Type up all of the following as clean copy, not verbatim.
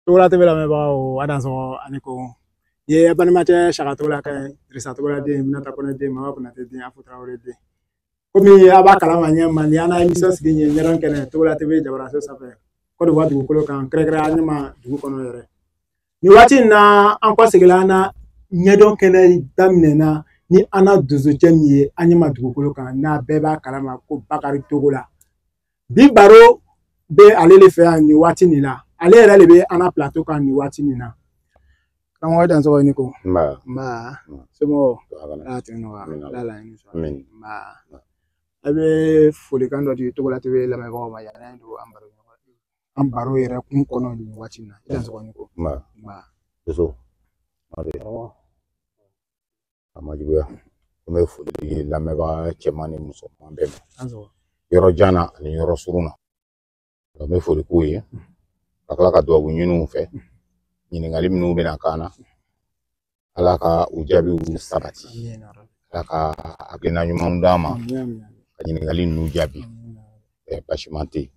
Togola TV lamɛnbagaw, a dansɔgɔ ani ko ye balimakɛ Saka Togola ka ɲi, Dirisa Togola den, Minata Kɔnɛ den, Mama Konate den, Afu Tarawele den. Komi a b'a kalama ɲɛ ma, nin y'an na émission sigi ɲɛ ɲɛdɔn kɛnɛ Togola TV jabaraso sanfɛ, Côte d'Ivoire dugukolo kan, kɛrɛnkɛrɛnnenya ɲɛma dugu kɔnɔ yɛrɛ. Nin waati in na, an kɔseginna an na ɲɛdɔn kɛnɛ daminɛna ni an na donsocɛ min ye an ɲɛma dugukolo kan, n'a bɛɛ b'a kalama ko Bakari Togola. Bi baro bɛ ale de fɛ yan nin waati nin la, ale yɛrɛ de bɛ an na plateau kan nin waati nin na. Karamɔgɔ, i dansɔgɔ ni ko. Nba. Nba. Somɔgɔw? Ala tɛ nɔgɔya. Ala laɲini sɔrɔ. Nba. A bɛ folikan dɔ di Togola TV lamɛnbagaw ma yanni an don an baro an baro yɛrɛ kun kɔnɔ nin waati in na. I dansɔgɔ ni ko. Nba. Nba. Doso. A ma juguya. N bɛ foli di lamɛnbaga cɛman ni musoman bɛɛ ma. Yɔrɔ jan na ani yɔrɔ surun na. N bɛ foli k'u ye. Ka tila ka dubabu ɲini u fɛ. Ɲininkali minnu bɛna k'an na, Ala ka u jaabiw sabati. Ala ka hakilina ɲumanw d'an ma ka ɲininkali ninnu jaabi. Basiman tɛ yen.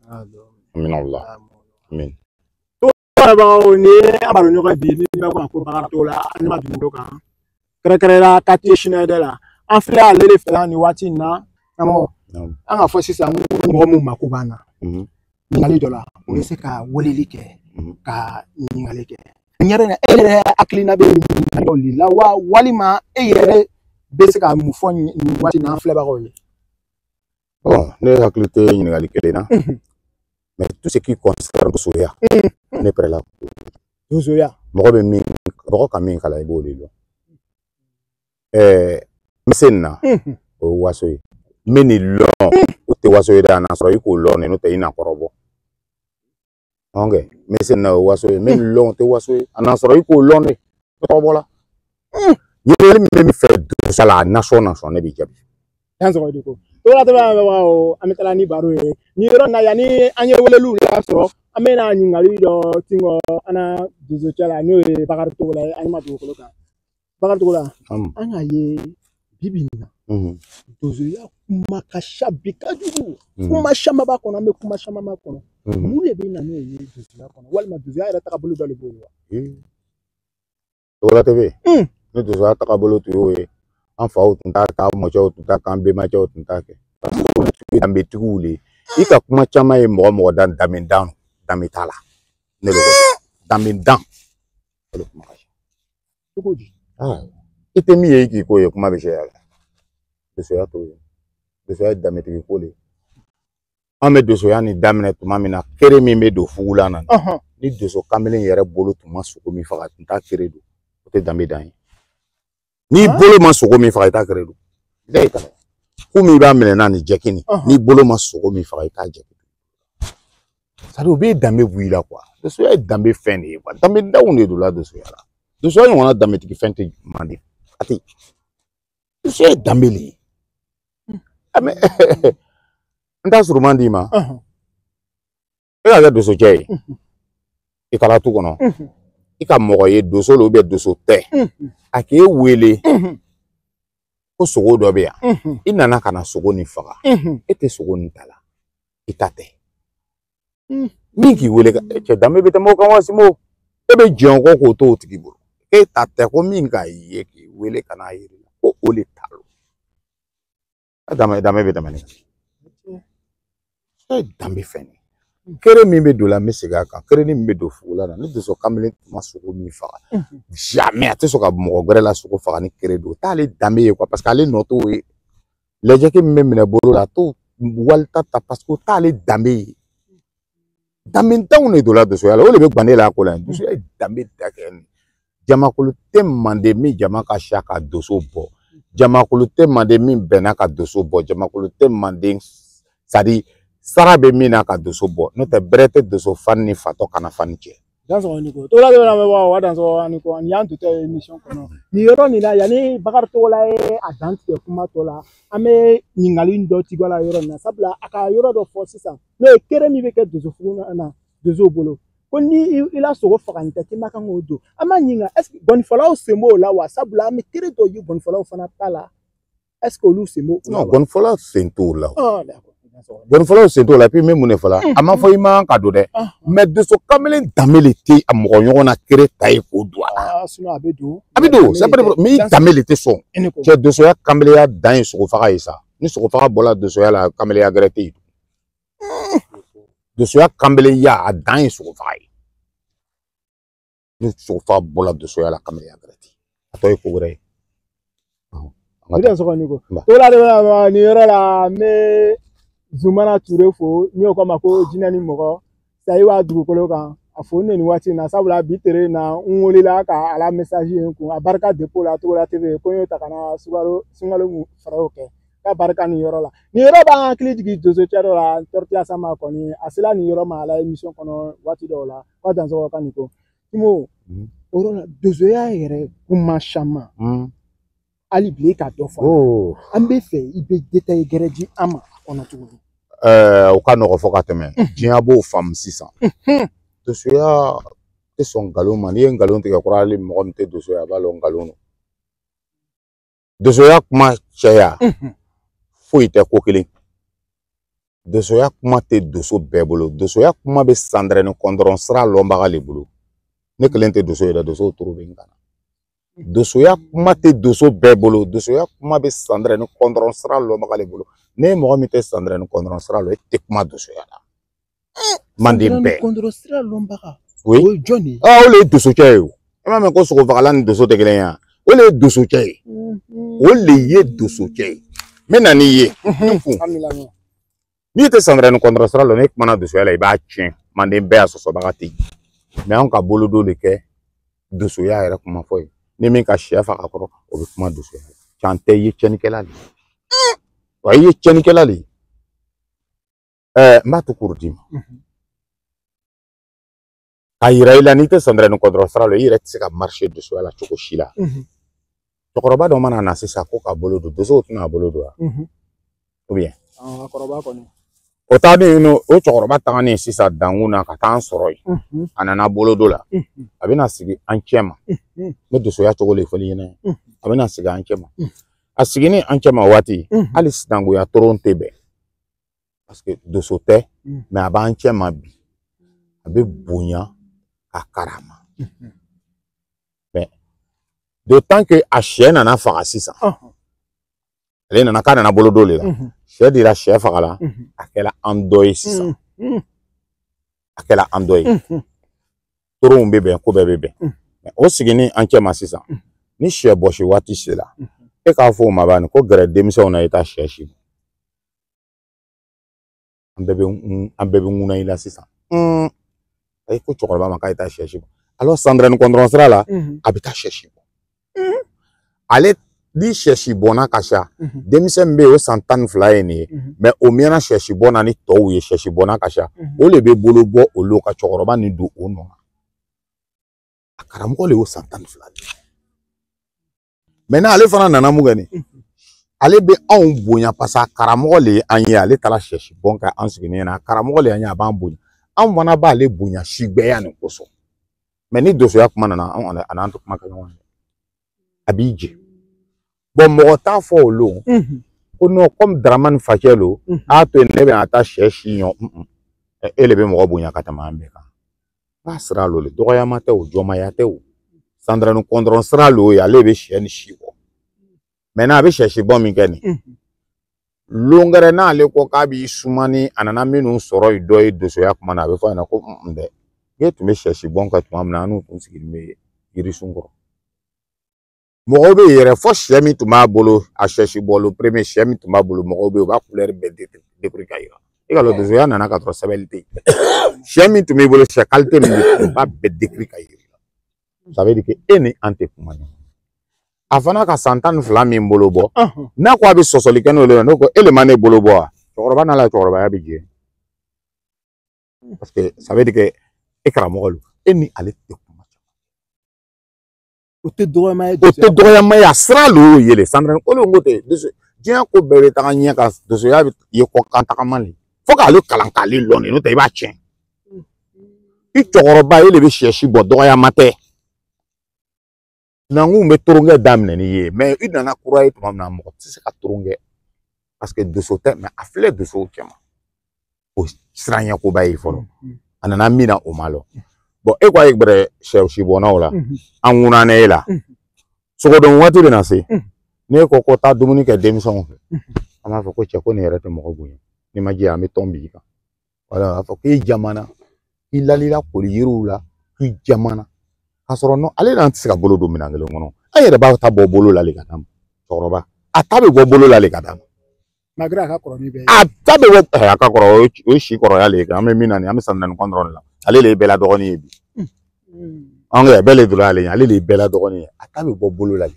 Amina Allah. Amin. Lamɛnbagaw, ni ye an baro ɲɔgɔn bi ni bɛɛ ko ko Bakari Togola an ɲɛma dugukolo kan, kɛrɛnkɛrɛnnenya quartier Schneider la. An filɛ ale de fɛ yan nin waati in na. Karamɔgɔ, an ka fɔ sisan ko mɔgɔ mun mako b'an na ɲininkali dɔ la, o bɛ se ka weleli kɛ ka ɲininkali kɛ. N yɛrɛ, e yɛrɛ hakilina bɛ ɲininkali dɔw de la wa, walima e yɛrɛ bɛ se ka mun fɔ nin waati in na an filɛbagaw ye? Bon, ne hakili tɛ ɲininkali kelen na. Mais tout ce qui concerne dosoya, ne pɛrɛ la. Dosoya. Mɔgɔ bɛ min, mɔgɔ ka min kalan, i b'o de dɔn. N bɛ se nin na, o ye waso ye. N bɛ nin lɔn, o tɛ waso ye dɛ, a na sɔrɔ i k'o lɔn de, n'o tɛ i na kɔrɔbɔ. Ok, n bɛ se nin na, o ye waso ye. N bɛ nin lɔn, o tɛ waso ye. A na sɔrɔ i k'o lɔn de, kɔrɔbɔ la. Ɲininkali min bɛ min fɛ dosoya la, a nasɔn nasɔn, ne b'i jaabi. Yan sɔgɔ de ko. Togola TV lamɛnbagaw, an bɛ taa ni baro ye. Nin yɔrɔ in na, yanni an ye weleliw lasɔrɔ, an bɛna ɲininkali dɔ tingɔ an na donsocɛ la, n'o ye Bakari Togola ye an ɲɛma dugukolo kan. Bakari Togola, an y'a ye bi bi in na, donsoya kuma ka ca bi kojugu. Kuma caman b'a kɔnɔ, an bɛ kuma caman b'a kɔnɔ. Mun de bɛ na n'o ye donsoya kɔnɔ, walima donsoya yɛrɛ tagabolo dɔ de b'o ye wa? Togola TV, ni donsoya tagabolo tun y'o ye, an faw tun t'a kɛ, an mɔcɛw tun t'a kɛ, an bɛnbakɛw tun t'a kɛ. Parce que olu tun ye danbetigiw de ye. I ka kuma caman ye mɔgɔ mɔgɔ dan danbe dan, danbe t'a la. Ne bɛ ko danbe dan. O de kuma ka ca. Cogo di? I tɛ min ye i k'i ko ye, kuma bɛ caya la. Donsoya t'o ye. Donsoya ye danbetigi ko de ye. An bɛ donsoya nin daminɛ tuma min na, kere min bɛ don fugulan na, ni donso kamalen yɛrɛ bolo tun ma sogo min faga, a tun t'a kere don. O tɛ danbe dan ye. N'i bolo ma sogo min faga, i t'a kere don. Ko min b'a minɛ n'a ni jɛkini, n'i bolo ma sogo min faga, i t'a jɛkini. C'est-à-dire, o bɛ danbe bɔ i la quoi. Donsoya ye danbe fɛn de ye quoi. Danbe danw de don la donsoya la. Donsoya ɲɔgɔnna danbetigi fɛn tɛ mande. A tɛ. Donsoya ye danbe de ye. Mais n t'a suruman d'i ma. E ka kɛ donsocɛ ye. I taara tu kɔnɔ. I ka mɔgɔ ye donso la ou bien donso tɛ. A k'e wele ko sogo dɔ bɛ yan. I nana ka na sogo nin faga. E tɛ sogo nin ta la. I ta tɛ. Min k'i wele ka cɛ danbe bɛ tɛmɛ o kan wa Simo? E bɛ jɛn o kɔ k'o to o tigi bolo. E ta tɛ, ko min k'a ye k'i wele ka n'a yir'i la ko o de ta lo. Danbe danbe bɛ tɛmɛ nin kan. E ye danbe fɛn de ye. Kere min bɛ don la, n bɛ segin a kan. Kere min bɛ don fugulan na, ni donso kamalen tun ma sogo min faga, jamais a tɛ sɔn ka mɔgɔ wɛrɛ la sogo faga ni kere don. O t'ale danbe ye quoi, parce que ale nɔ t'o ye. Lɛjɛki min bɛ minɛ bolo la, a t'o walita ta parce que o t'ale danbe ye. Danbetanw de don la donsoya la, o de bɛ gbande la ko la. Donsoya ye danbe da kɛ nin. Jamakulu tɛ mande min jama ka siya ka donso bɔ. Jamakulu tɛ mande min bɛnna ka donso bɔ. Jamakulu tɛ mande, c'est-à-dire sara bɛ min na ka donso bɔ. N'o tɛ, bɛrɛ tɛ donso fan ni fatɔ kana fan cɛ. Dansɔgɔ ni ko. Togola TV lamɛnbagaw, a dansɔgɔ ani ko. Nin y'an dontɔ ye émission kɔnɔ. Nin yɔrɔ nin la, yanni Bakari Togola ye a dan tigɛ kuma tɔ la, an bɛ ɲininkali dɔ tigɛ la yɔrɔ in na, sabula a ka yɔrɔ dɔ fɔ sisan, n'o ye kere min bɛ kɛ donso fugu na donsow bolo. Ko ni i la sogo faga nin tɛ, k'i ma kan k'o don. An b'a ɲininka, est ce que gɔnifɔlaw sen b'o la wa? Sabula an bɛ kere dɔ ye gɔnifɔlaw fana ta la. Est ce que olu sen b'o la? Non, gɔnifɔla sen t'o la. Ah, d'accord. Gɔnifɔlaw sen t'o la. Puis n bɛ mun de fɔ la, a ma fɔ i man ka don dɛ, mais donso kamalen danbe le tɛ a mɔgɔ ɲɔgɔn na kere ta ye k'o don a la. A bɛ don. A bɛ don, c'est pas mais i danbe le tɛ sɔn. Cɛ, donsoya kamelenya dan ye sogofaga ye sa. Ni sogofaga bɔra donsoya la, kamelenya gɛrɛ tɛ yen. Donsoya kamelenya a dan ye sogofaga ye. Ni sogofaga bɔra donsoya la, kamelenya gɛrɛ tɛ yen. A tɔ ye ko wɛrɛ ye. O de sɔgɔ ko o la de nin yɔrɔ la, n bɛ Zumana Ture fo, n y'o k'a ma ko jinɛ ni mɔgɔ sayi b'a dugukolo kan. A fo ne nin waati in na, sabula bi tere in na n wulila ka ala message ye n kun a barika depo la Togola TV ko n y'o ta ka na sunkalo sunkalo faraw kɛ k'a barika nin yɔrɔ la. Nin yɔrɔ b'an hakili jigin donso cɛ dɔ la, tɔrɔtiya sama kɔni a sela nin yɔrɔ ma a la émission kɔnɔ waati dɔw la k'a dansɔgɔ ka nin ko Timo o yɔrɔ la donsoya yɛrɛ kuma caman hali bi e ka dɔ fɔ an bɛ fɛ i bɛ détail gɛrɛ di an ma a kɔnɔ tuguni. O ka nɔgɔ fɔ ka tɛmɛ, diɲɛ b'o faamu sisan. Donsoya tɛ sɔn nkalon ma. N'i ye nkalon tigɛ kɔrɔ, hali mɔgɔ min tɛ donsoya a b'a lɔn nkalon don. Donsoya kuma caya foyi tɛ ko kelen. Donsoya kuma tɛ donso bɛɛ bolo. Donsoya kuma bɛ sandɛrɛ ni kɔndɔrɔn sira lɔnbaga le bolo. Ne kelen tɛ donso ye dɛ, donsow toro bɛ n kan na. Donsoya kuma tɛ donso bɛɛ bolo. Donsoya kuma bɛ sandɛrɛ ni kɔndɔrɔn sira lɔnbaga le bolo. Ne ye mɔgɔ min tɛ sandɛrɛ ni kɔndɔrɔn sira lɔn, e tɛ kuma donsoya la. Manden bɛɛ. Kɔndɔrɔn sira lɔnbaga. Oui. O ye jɔn de ye? Ah, o le ye donsokɛ ye o. E m'a mɛn ko sogofagala ni donso tɛ kelen ye wa? O le ye donsokɛ ye. O le ye donsokɛ ye. N bɛ na n'i ye. N'i tɛ sandɛrɛ ni kɔndɔrɔn sira lɔn, n'e kumana donsoya la, i b'a tiɲɛ. Manden bɛɛ y'a sɔsɔbaga tɛ yen. Mais anw ka bolodo de kɛ donsoya yɛrɛ kuma fɔ ye. Ni min ka sɛ faga kɔrɔ, o bɛ kuma donsoya la. Can tɛ, i ye tiɲɛnikɛla de ye. Wa i ye tiɲɛnikɛla de ye. N b'a to k'o d'i ma. K'a yira i la n'i tɛ sandɛrɛ ni kɔdɔrɔn sira la, i yɛrɛ tɛ se ka marcher donsoya la cogo si la. Cɛkɔrɔba dɔ mana na sisan ko k'a bolo don, donsow tɛna a bolo don wa? Ou bien? A kɔrɔba kɔni. O taalen o cɛkɔrɔba tagalen sisan dankun na ka taa an sɔrɔ yen. A nana bolo don la. A bɛna sigi an cɛ ma. N bɛ donsoya cogo de fɔ i ɲɛna. A bɛna sigi an cɛ ma. A sigilen an cɛ ma waati, hali sinankunya toron tɛ bɛn. Parce que donso tɛ, mais a b'an cɛ ma bi. A bɛ bonya ka karama. Mais d'autant que a sɛ nana faga sisan. Ale nana k'a nana bolo don de la. Sɛ dira sɛ faga la, a kɛra an dɔ ye sisan. A kɛra an dɔ ye. Toronw bɛ bɛn, ko bɛɛ bɛ bɛn. O sigilen an cɛ ma sisan. Ni sɛ bɔsi waati sera, e k'a fɔ o ma bani ko gɛrɛ denmisɛnw na i taa sɛ si. An bɛɛ bɛ ŋuna i la sisan. Ayi ko cɛkɔrɔba ma k'a ye taa sɛ si bɔ. Alors sandɛrɛ ni kɔndɔrɔn sira la, a bɛ taa sɛ si bɔ. Ale ni sɛ si bɔnna ka ca, denmisɛn min bɛ yen o san 12 ye nin ye, mais o mɛnna sɛ si bɔn na ni tɔw ye, sɛ si bɔnna ka ca, o de bɛ bolo bɔ olu ka cɛkɔrɔba nin don o nɔ na. A karamɔgɔ de y'o san 12 de ye. Maintenant ale fana nana mun kɛ nin? Ale bɛ anw bonya parce que a karamɔgɔ de ye an ye, ale taara sɛ si bɔn kɛ an sigilen ɲɛna, a karamɔgɔ de y'an ye, a b'an bonya. Anw fana b'ale bonya sigbɛya nin kosɔn. Mais ni donsoya kuma nana, anw a n'an tɛ kuma kɛ ɲɔgɔn fɛ. A b'i jɛ. Bon mɔgɔ t'a fɔ o lon ko non comme Dramane facɛ lo, a to yen ne bɛna taa sɛ si ɲɔ. E de bɛ mɔgɔ bonya ka tɛmɛ an bɛɛ kan. N'a sira lo le, dɔgɔyama tɛ o, jɔnmaya tɛ o. Sandɛrɛ ni kɔndɔrɔn sira lo ye, ale bɛ sɛ ni si bɔ. Maintenant a bɛ sɛ si bɔ min kɛ nin, lon wɛrɛ n'ale ko k'a b'i suma ni a nana minnu sɔrɔ yen dɔ ye donsoya kuma na, a bɛ fɔ a ɲɛna ko dɛ, e tun bɛ sɛ si bɔn kɛ tuma min na, an n'u tun sigilen bɛ yirisun kɔrɔ. Mɔgɔw bɛ yen yɛrɛ fɔ sɛ min tun b'a bolo, a sɛ si bɔ premier sɛ min tun b'a bolo, mɔgɔw bɛ yen u b'a couleur bɛɛ décrire ka yira. E ka lɔn donsoya nana ka sɔrɔ sɛbɛnni tɛ yen. Sɛ min tun b'i bolo, sɛ qualité min bɛ u b'a bɛɛ décrire ka yira. Ça veut dire que e ni an tɛ kuma ɲɔgɔn. A fana ka san 12 min bolo bɔ, n'a ko a bɛ sɔsɔli kɛ n'olu ye, n'o ko e le ma ne bolo bɔ wa? Cɛkɔrɔba n'a la cɛkɔrɔbaya bɛ jɛ. Parce que ça veut dire que e karamɔgɔ lo, e ni ale tɛ kuma. O tɛ dɔgɔyama ye. O tɛ dɔgɔyama ye, a sira lo y'o ye le. Sandɛrɛ ko ko tɛ diɲɛ ko bɛɛ bɛ taga ɲɛ ka donsoya ye kɔkan tagama le. Fo k'ale kalan k'ale lɔn de, n'o tɛ i b'a tiɲɛ. I cɛkɔrɔba e de bɛ sɛ si bɔ, dɔgɔyama tɛ. Sinankunw bɛ toronkɛ daminɛ n'i ye, mais i nana kura ye tuma min na, mɔgɔ tɛ se ka toronkɛ parce que donso tɛ, mais a filɛ donsow cɛ ma. O siranɲɛkoba ye fɔlɔ. A nana min na o ma lɔ. Bon, e ko a ye gbɛrɛ sɛ sibɔnnaw la, an ŋunanɛ e la. Sogodon waati bɛna se. N'e ko ko taa dumuni kɛ denmisɛnw fɛ, an b'a fɔ ko cɛ ko nin yɛrɛ tɛ mɔgɔ bonya. N'i ma jija an bɛ tɔn bin i kan. Wala a fɔ k'e jamana, k'i lalila koli yiriw la, k'i jamana. K'a sɔrɔ nɔ ale n'an tɛ se ka bolo don minɛn kelen kɔnɔ. An yɛrɛ b'a ta bɔ bolo la de ka d'a ma. Cɛkɔrɔba, a ta bɛ bɔ bolo la de ka d'a ma. Malgré a ka kɔrɔ ni bɛɛ ye. A ta bɛ bɔ a ka kɔrɔ, o ye si kɔrɔya le ye. An bɛ min na nin, an bɛ san 4 dɔrɔn de la. Ale de ye bɛɛ la dɔgɔnin ye bi. An yɛrɛ bɛɛ le donna ale ɲɛ, ale de ye bɛɛ la dɔgɔnin ye. A ta bɛ bɔ bolo la de.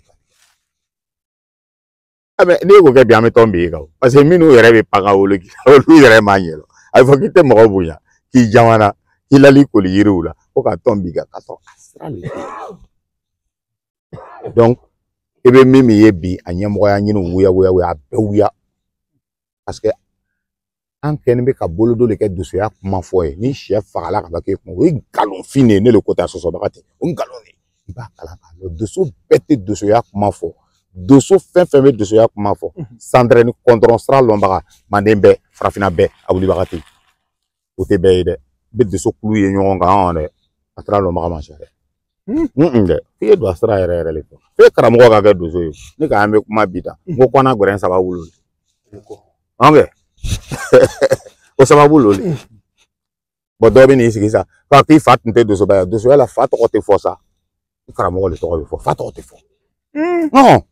Mɛ n'e ko kɛ bi an bɛ tɔn bin e kan, parce que minnu yɛrɛ bɛ pan ka wolo olu yɛrɛ m'a ɲɛ. A bɛ fɔ k'i tɛ mɔgɔ bonya, k'i jamana, k'i lali koli yiriw la, ko ka tɔn bin kan, k'a sɔrɔ a sira le tɛ yen. Donc i bɛ min ye bi, a ɲɛmɔgɔya ɲini wuya wuya wuya, a bɛɛ wuya. Parce que an kɛlen bɛ ka bolodo de kɛ dosoya kuma fɔ ye. Ni sɛ fagala ka ban k'e kun, o ye nkalonfin de ye. Ne le ko tɛ, a sɔsɔbaga tɛ, o ye nkalon de ye. I b'a kalan k'a lɔn, doso bɛɛ tɛ dosoya kuma fɔ. Doso fɛn fɛn bɛ dosoya kuma fɔ, sandɛrɛ ni kɔntɔrɔn sira lɔnbaga, manden bɛɛ, farafinna bɛɛ, a wulibaga tɛ yen. O tɛ bɛɛ ye dɛ. I bɛ doso kulu ye ɲɔgɔn kan anw dɛ, a sira lɔnbaga man ca dɛ. Dɛ, f'i ye don a sira yɛrɛ yɛrɛ de fɛ. F'e karamɔgɔ ka kɛ doso ye. Ne ka an bɛ kuma bi tan, n ko kɔnna gɛrɛn sababu lo. An kɛ o sababu lo le. Bɔn dɔw bɛ n'i sigi sa k'a k'i fa tun tɛ dosoba ye. Dosoya la fa tɔgɔ tɛ fɔ sa, i karamɔgɔ de tɔgɔ bɛ fɔ, fa tɔgɔ tɛ fɔ. Non,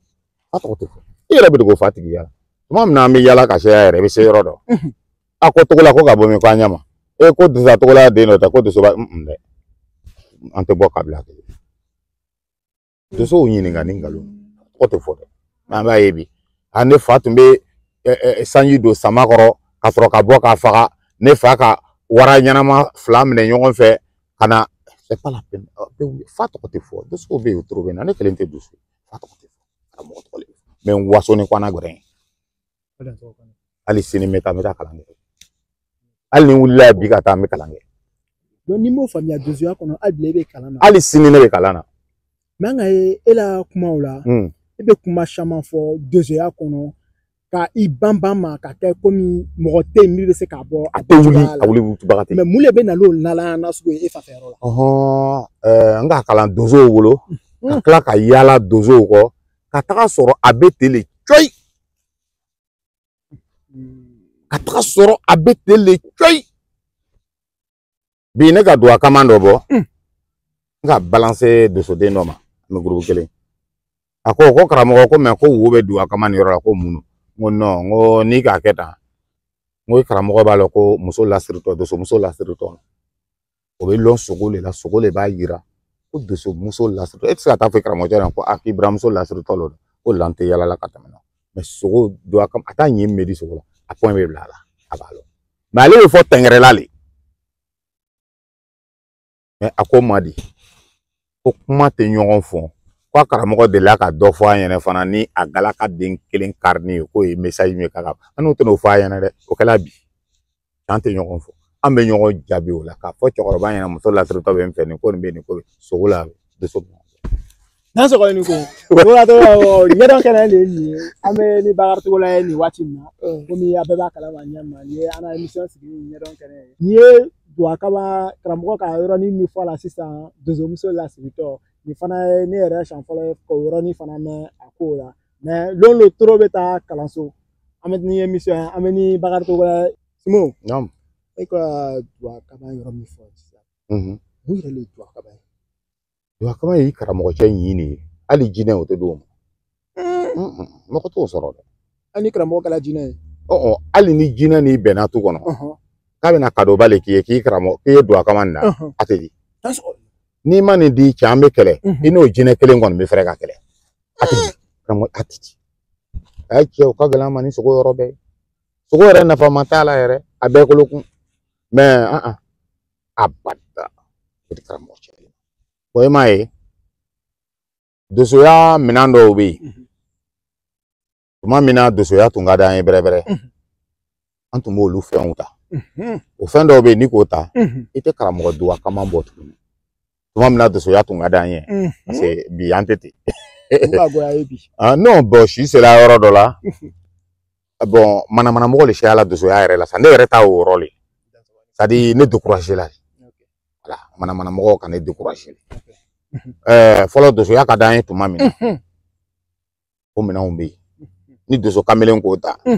fa tɔgɔ tɛ fɔ. I yɛrɛ bɛ dogo fa tigiya la. Tuma min na an bɛ yala ka se yɛrɛ, i bɛ se yɔrɔ dɔ. A ko Togola ko ka bɔ min ko an ɲɛ ma. E ko dosoya Togola den dɔ tɛ ko dosoba dɛ. An tɛ bɔ kabila kelen. Dosow ɲininka ni nkalon. Tɔgɔ tɛ fɔ dɛ. An b'a ye bi. A ne fa tun bɛ sanji don sama kɔrɔ ka sɔrɔ ka bɔ k'a faga. Ne fa ka wara ɲɛnama 2 minɛ ɲɔgɔn fɛ ka na. C'est pas la peine. Fa tɔgɔ tɛ fɔ. Dosow bɛ yen, o toro bɛ na. Ne kelen tɛ doso. Fa tɔgɔ tɛ fɔ. Karamɔgɔ tɔgɔ le bɛ fɔ. Mɛ n waso ni kɔnna gɛrɛ. Hali sini n bɛ taa, n bɛ taa kalan kɛ. Hali ni n wulila bi ka taa, n bɛ kalan kɛ. Donc n'i m'o faamuya dosoya kɔnɔ, hali bi e bɛ kalan na. Hali sini ne bɛ kalan na. Mɛ an ka ye e la kumaw la, e bɛ kuma caman fɔ dosoya kɔnɔ ka i banban ma ka kɛ komi mɔgɔ tɛ yen min bɛ se k'a bɔ. A tɛ wuli, a wuli baga tɛ. Mɛ mun de bɛ na n'o nalaya nasugu ye e fanfɛ yɔrɔ la? N ka kalan dosow bolo, ka tila ka yaala dosow kɔ, ka taga sɔrɔ a bɛ ten le cɔyi. Ka taga sɔrɔ a bɛ ten le cɔyi. Bi ne ka duwa kaman dɔ bɔ, n ka balancer dosoden dɔ ma, an bɛ groupe kelen. A ko ko karamɔgɔ ko mɛ ko wo bɛ duwa kaman nin yɔrɔ la ko mun don? N ko non, n ko n'i k'a kɛ tan, n ko karamɔgɔ b'a lɔn ko muso lasiritɔ, doso muso lasiritɔ, o bɛ lɔn sogo de la, sogo de b'a yira ko doso muso lasiritɔ. E tɛ se ka taa fɔ karamɔgɔcɛ ɲɛna ko a k'i buramuso lasiritɔ lo, ko lan tɛ yala la ka tɛmɛ. Mɛ sogo duwa kama, a t'a ɲin min bɛ di sogo la, a pɔn bɛ bila a la, a b'a lɔn. Mɛ ale bɛ fɔ tɛngɛrɛla le. Mɛ a ko ma di ko kuma tɛ ɲɔgɔn fɔ, ko a karamɔgɔ delila ka dɔ fɔ a ɲɛna fana ni a galaka den kelen karinin ye, k'o ye message min ye k'a ka an n'o tɛn'o fɔ a ɲɛna dɛ, o kɛla bi. An tɛ ɲɔgɔn fɔ, an bɛ ɲɔgɔn jaabi o la k'a fɔ cɛkɔrɔba ɲɛna muso lasiritɔ bɛ n fɛ, nin ko nin bɛ nin ko bɛ sogo la doso. N'an sɔgɔ ni ko Togola ɲɛdɔn kɛnɛ de ye nin ye. An bɛ ni Bakari Togola ye nin waati in na, komi a bɛɛ b'a kalama ɲɛ ma, nin ye an ka émission sigi ɲɛdɔn kɛnɛ ye. Nin ye duwa kaba karamɔgɔ ka yɔrɔnin min fɔ a la sisan, dosomuso lasiritɔ, nin fana ye ne yɛrɛ siɲɛ fɔlɔ ye k'o yɔrɔnin fana mɛn a ko la. Mɛ lon lo toro bɛ taa kalanso, an bɛ ni émission ye, an bɛ ni Bakari Togola ye. Simo, e ka duwa kaba yɔrɔ min fɔ sisan, mun yɛrɛ le ye duwa kaba ye? Duwa kaba y'i karamɔgɔcɛ ɲin de ye. Hali jinɛ o tɛ d'o ma. Mɔgɔ t'o sɔrɔ dɛ. Hali ni karamɔgɔ kɛra jinɛ ye? Hali ni jinɛ n'i bɛnna tu kɔnɔ, k'a bɛna kadoba le k'i ye, k'i karamɔgɔ k'i ye duwa kama nin na, a tɛ di. N'i ma nin di cɛ, an bɛ kɛlɛ. I n'o jinɛ kelen kɔni bɛ fɛrɛ ka kɛlɛ. A tɛ di. Karamɔgɔ a tɛ di. A ye cɛ o ka gɛlɛn an ma ni sogo yɔrɔ bɛɛ ye. Sogo yɛrɛ nafama t'a la yɛrɛ, a bɛɛ kolo kun. Mɛ abada o tɛ karamɔgɔ cɛ ye. Bon, e m'a ye dosoya minɛn dɔw bɛ yen. Tuma min na dosoya tun ka d'an ye bɛrɛbɛrɛ, an tun b'olu fɛnw ta. O fɛn dɔw bɛ yen, n'i k'o ta, i tɛ karamɔgɔ duwa kama bɔ tuguni. Tuma min na dosoya tun ka d'an ye, parce que bi an tɛ ten. Non, bon, si sera yɔrɔ dɔ la, bon, manamanamɔgɔ de sera la dosoya yɛrɛ la sa. Ne yɛrɛ ta o yɔrɔ le. C'est à dire ne découragé la. Voilà, manamana mɔgɔw ka ne découragé. Fɔlɔ dosoya ka d'an ye tuma min na, o minɛnw bɛ yen. Ni doso kamalen k'o ta, i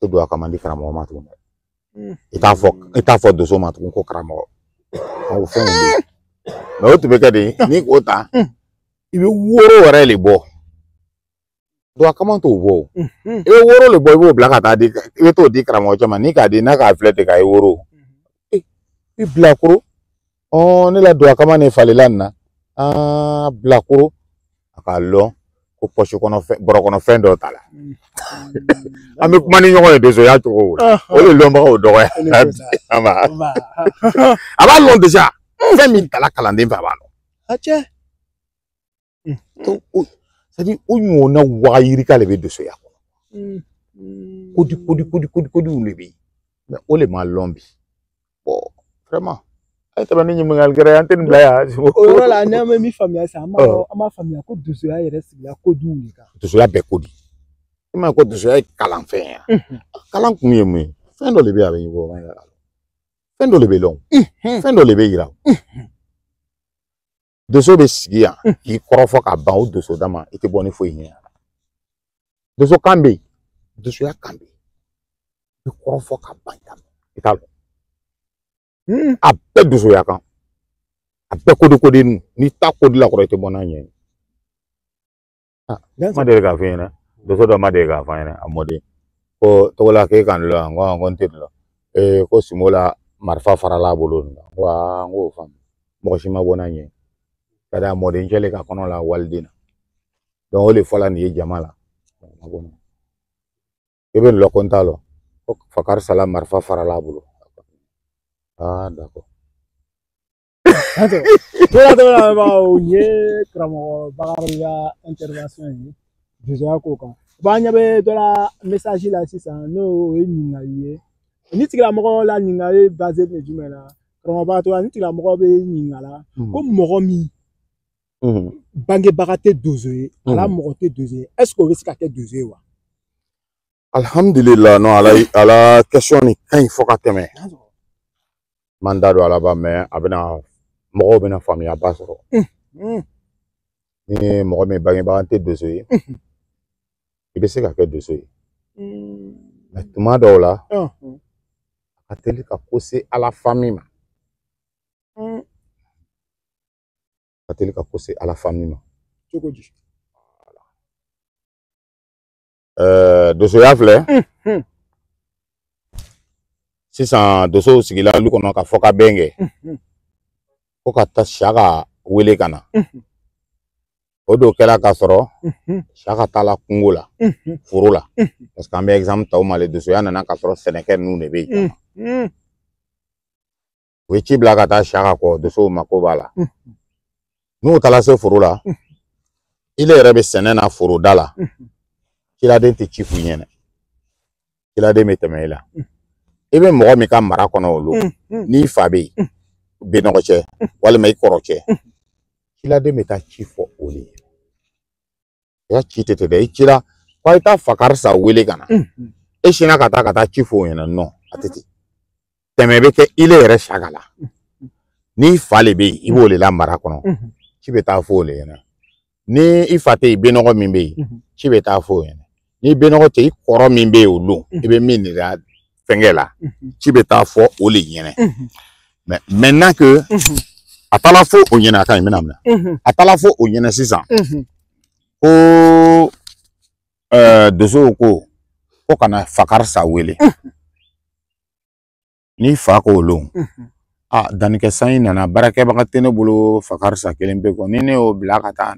tɛ don a kama di karamɔgɔ ma tuguni. I t'a fɔ doso ma tugun ko karamɔgɔ. O fɛnw bɛ yen. Mais o tun bɛ kɛ de, n'i k'o ta, i bɛ woro yɛrɛ de bɔ. Don a kama t'o bɔ o. I bɛ woro de bɔ, i b'o bila ka taa di, i bɛ t'o di karamɔgɔ cɛ ma, n'i k'a di n'a k'a filɛ ten k'a ye woro. I bilakoro. Ne la don a kama ne falela nin na. Aa, bilakoro. A k'a lɔn ko pɔsi kɔnɔ fɛn, bɔrɔ kɔnɔ fɛn dɔ t'a la. An bɛ kuma ni ɲɔgɔn ye dosoya cogo la. O de lɔnbagaw dɔgɔya. A b'a lɔn déjà. Fɛn min tala kalanden fɛ a b'a lɔn. C'est-à-dire o ɲɔgɔnna wagayirika de bɛ dosoya kɔnɔ. Kodi kodi kodi kodi kodiw de bɛ yen. Mais o de ma lɔn bi. Bon, vraiment. A ye tɛmɛ ni ɲininkali kɛra ye, an tɛ nin bila yan. O yɔrɔ la, n'an bɛ min faamuya sisan, an b'a faamuya ko dosoya yɛrɛ sigila kodiw de kan. Dosoya bɛɛ kodi. I m'a ye ko dosoya ye kalanfɛn ye. Kalan kun ye mun ye? Fɛn dɔ de bɛ yen a bɛ ɲɛbɔ. Fɛn dɔ de bɛ lɔn. Fɛn dɔ de bɛ yira. Doso bɛ sigi yan k'i kɔrɔfɔ ka ban o doso da ma, i tɛ bɔ ni foyi ɲɛ. Doso kan bɛ yen, dosoya kan bɛ yen. I bɛ kɔrɔfɔ ka ban i t'a lɔn. A bɛɛ dosoya kan. A bɛɛ kodi kodi n'i ta kodi la kɔrɔ i tɛ bɔ n'a ɲɛ ye. Ma deli k'a f'i ɲɛna, doso dɔ ma deli k'a fɔ an ɲɛna, a mɔden. Ko Togola k'e ka nin lɔn yan, n ko n tɛ nin lɔn. Ko Simo la marifa farala a bolo nin kan. N ko aa, n k'o faamu. Mɔgɔ si ma bɔ n'a ɲɛ ye. Ka da mɔden cɛ le ka kɔnɔ la waliden na. Donc o de fɔla nin ye jama la. I bɛ nin lɔn ko n t'a lɔn. Ko Fakari Sala marifa farala a bolo. Ah, d'accord. Togola lamɛnbagaw, nin ye karamɔgɔ Bakari ka intervention ye dosoya ko kan. Bon, an ɲɛ bɛ dɔ la message la sisan, n'o ye ɲininkali ye. Ni tigilamɔgɔ la ɲininkali basé bɛ jumɛn na? Karamɔgɔ Bakari Togola, ni tigilamɔgɔ bɛ ɲininka la ko mɔgɔ min bangebaga tɛ doso ye, a la mɔgɔ tɛ doso ye, est ce que o bɛ se ka kɛ doso ye wa? Alhamdulillah, non, ala question nin ka ɲi fo ka tɛmɛ. Man da don ala ba, mais a bɛna mɔgɔw bɛna faamuyaba sɔrɔ. Ni mɔgɔ min bangebaga tɛ doso ye, i bɛ se ka kɛ doso ye. Mais tuma dɔw la, a ka teli ka ko se ala fami ma. Ka teli ka ko se ala fami ma. Cogo di? Dosoya filɛ. Sisan dosow sigila olu kɔnɔ ka fɔ ka bɛn kɛ. Ko ka taa Saka wele ka na. O don kɛra k'a sɔrɔ Saka taala kungo la, foro la. Parce que an bɛ exemple ta o ma le, dosoya nana k'a sɔrɔ sɛnɛkɛ ninnu de bɛ yen. U ye ci bila ka taa Saka kɔ, dosow mako b'a la. N'u taara se foro la, ile yɛrɛ bɛ sɛnɛ na foroda la. Ciladen tɛ ci f'u ɲɛna. Ciladen bɛ tɛmɛ i la. I bɛ mɔgɔ min ka mara kɔnɔ olu, n'i fa bɛ yen, benɔgɔ cɛ walima i kɔrɔ cɛ, ciladen bɛ taa ci fɔ o de ye. I ka ci tɛ dɛ, i cira ko a ye taa Fakari sa wele ka na. E sinna ka taa ci fɔ o ɲɛna, non, a tɛ ten. Tɛmɛ bɛ kɛ ile yɛrɛ Saka la. N'i fa le bɛ yen, i b'o de la mara kɔnɔ. Ci bɛ taa fɔ o de ɲɛna. Ni i fa tɛ yen, benɔgɔ min bɛ yen, ci bɛ taa fɔ o ɲɛna. Ni benɔgɔ tɛ, i kɔrɔ min bɛ yen o don, i bɛ min de la fɛnkɛ la, ci bɛ taa fɔ o de ɲɛna. Mais maintenant que a taara fɔ o ɲɛna, a ka ɲi, n bɛna minɛ. A taara fɔ o ɲɛna sisan ko dosow ko ka na Fakari sa wele. Ni fa k'o lon, a dannikɛ san in nana, baarakɛbaga tɛ ne bolo Fakari sa kelen pe kɔ, ni ne y'o bila ka taa,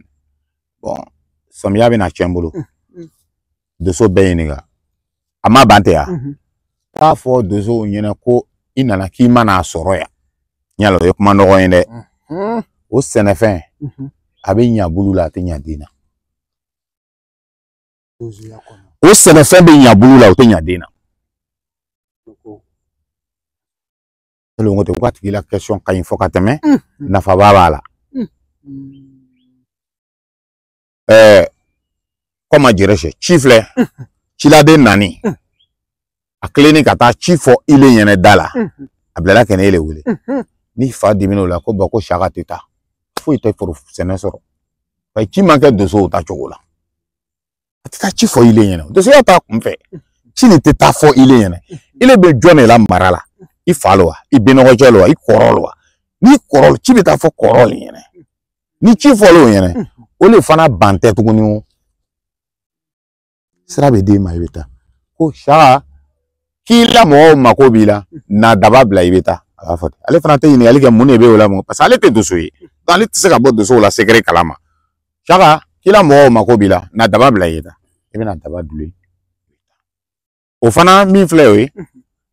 bon, samiya bɛna tiɲɛ n bolo. Doso bɛɛ ɲininka, a ma ban tɛ yan. T'a fɔ dosow ɲɛna ko i nana k'i ma n'a sɔrɔ yan. Yala o ye kuma nɔgɔ ye dɛ. O sɛnɛfɛn a bɛ ɲa bulu la, a tɛ ɲa den na. O sɛnɛfɛn bɛ ɲa bulu la, o tɛ ɲa den na. Ko ten, ko a tigi la question ka ɲi fo ka tɛmɛ, nafaba b'a la. Kɔma jɛrɛsɛ ci filɛ, ciladen nani a tilenni ka taa ci fɔ ile ɲɛnɛ da la. A bilala ka ne le wele. Ni fa dimina o la ko bɔn ko Saka tɛ taa, foyi tɛ foro sɛnɛ sɔrɔ. Parce que ci man kɛ donsow ta cogo la. A tɛ taa ci fɔ ile ɲɛna. Donsoya t'a kun fɛ. Ci nin tɛ taa fɔ ile ɲɛna. Ile bɛ jɔn de la mara la? I fa lo wa? I benɔgɔcɛ lo wa? I kɔrɔ lo wa? Ni kɔrɔ ci bɛ taa fɔ kɔrɔ le ɲɛna. Ni ci fɔla o ɲɛna, o le fana ban tɛ tuguni o. Sira bɛ d'e ma, i bɛ taa. Ko Saka, k'i la mɔgɔw mako b'i la, na daba bila i bɛ taa. A b'a fɔ ten. Ale fana tɛ ɲininkali kɛ mun de bɛ o la mɔgɔ, parce que ale tɛ donso ye. Donc ale tɛ se ka bɔ donsow la secret kalama. Saka, k'i la mɔgɔw mako b'i la, na daba bila i bɛ taa. I bɛna daba dun. O fana min filɛ o ye,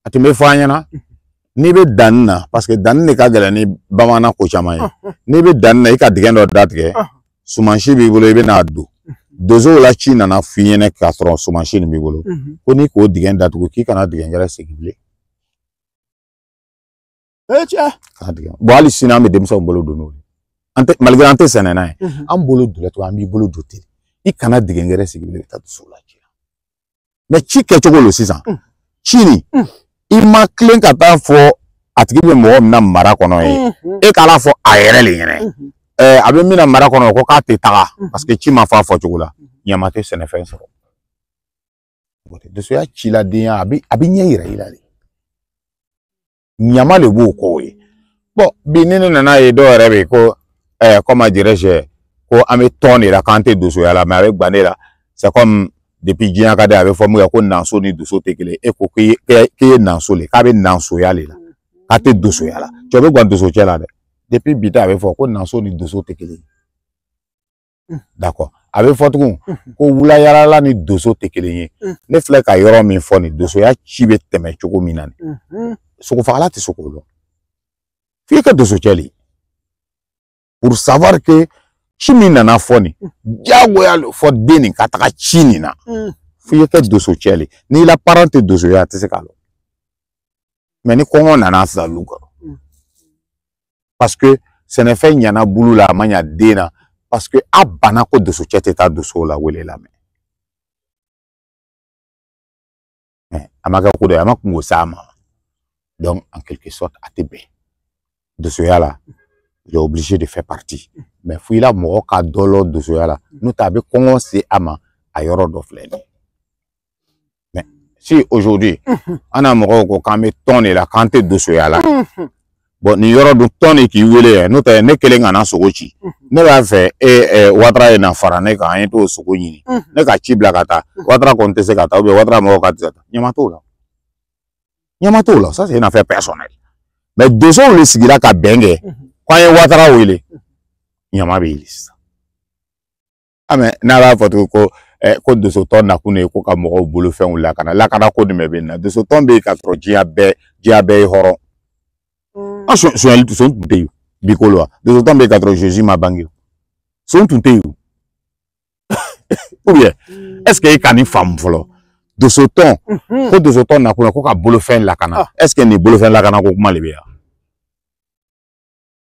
a tun bɛ fɔ an ɲɛna, n'i bɛ danni na, parce que danni de ka gɛlɛn ni bamanan ko caman ye. N'i bɛ danni na, i ka dingɛ dɔ datigɛ, sumansi b'i bolo, i bɛ n'a don. Donsow la ci nana f'i ɲɛna k'a sɔrɔ sumansi nin b'i bolo. Ko n'i k'o dingɛ datugu, k'i kana dingɛ wɛrɛ segin bilen. Kana dingɛ. Bon, hali sini an bɛ denmisɛnw bolo don n'o ye. An tɛ, malgré an tɛ sɛnɛ n'a ye. An bolo don cogo, an b'i bolo don ten. I kana dingɛ wɛrɛ segin bilen, i bɛ taa donsow la ci la. Mais ci kɛcogo lo sisan. Ci nin, i ma tilen ka taa fɔ a tigi bɛ mɔgɔ min na mara kɔnɔ ye. E k'a la fɔ a yɛrɛ le ɲɛna. A bɛ min na mara kɔnɔ ko k'a tɛ taga parce que ci ma fɔ a fɔcogo la. Ɲama tɛ sɛnɛfɛn sɔrɔ. Donsoya ciladenya a bɛ ɲɛ yira i la de. Ɲama de b'o kɔ ye. Bon, bi ni ne nana ye dɔw yɛrɛ bɛ yen ko comment dirais-je, ko an bɛ tɔn de la k'an tɛ donsoya la, mais a bɛ gan ne la. C'est comme depuis diɲɛ ka di, a bɛ fɔ mun kɛ ko nanso ni donso tɛ kelen. E ko k'e ye nanso le, k'a bɛ nansoya le la, k'a tɛ donsoya la. Cɛ bɛ gan donso cɛ la dɛ. Depuis bi ta a bɛ fɔ ko nanso ni donso tɛ kelen. D'accord. A bɛ fɔ tugun ko wulayalala ni donso tɛ kelen ye. Ne filɛ ka yɔrɔ min fɔ nin, donsoya ci bɛ tɛmɛ cogo min na nin, sogofagala tɛ se k'o dɔn. F'i ka donso cɛ le. Pour savoir que ci min nana fɔ nin, diyagoya fɔ den nin ka taga ci nin na. F'i ka donso cɛ le. N'i la parent tɛ donso ye, a tɛ se k'a lɔn. Mais ni kɔngɔ nana sisan olu kɔrɔ. Parce que sɛnɛfɛn ɲana bulu la, a ma ɲa den na. Parce que a banna ko donso cɛ tɛ taa donsow la wele lamɛn. A ma kɛ ko dɔ ye, a ma kungo s'a ma. Donc en quelque sorte a tɛ bɛn. Donsoya la, il est obligé de faire partie. Mais fo i la mɔgɔ ka dɔ lɔ donsoya la, n'o tɛ a bɛ kɔngɔ se a ma, a yɔrɔ dɔ filɛ nin ye. Mais si aujourd'hui an na mɔgɔw ko k'an bɛ tɔn de la, k'an tɛ donsoya la. Bon, nin yɔrɔ dun tɔn de k'i wele yɛ, n'o tɛ ne kelen kana sogo ci. Ne b'a fɛ e Watara ye na fara ne kan, an ye t'o sogo ɲini. Ne ka ci bila ka taa, Watara kɔni tɛ se ka taa, ou bien Watara mɔgɔw ka tɛ se ka taa. Ɲama t'o la. Ɲama t'o la, ça c'est une affaire personnelle. Mais donsow de sigira ka bɛn kɛ, ko an ye Watara wele, ɲama bɛ yeli sisan. Ah mais n'a b'a fɔ tugun ko ko donsotɔn nakun de ye ko ka mɔgɔw bolofɛnw lakana, lakana ko jumɛn bɛ nin na? Donsotɔn bɛ yen ka sɔrɔ diɲɛ bɛɛ ye hɔrɔn. An sonyali son tun tɛ yen bi ko la, donsotɔn bɛ yen ka sɔrɔ Jésus ma bange, son tun tɛ yen. Ou bien est-ce que e ka nin faamu fɔlɔ? Donsotɔn, ko donsotɔn nakun ye ko ka bolofɛn lakana, est-ce que nin bolofɛn lakana ko kuma de bɛ yan?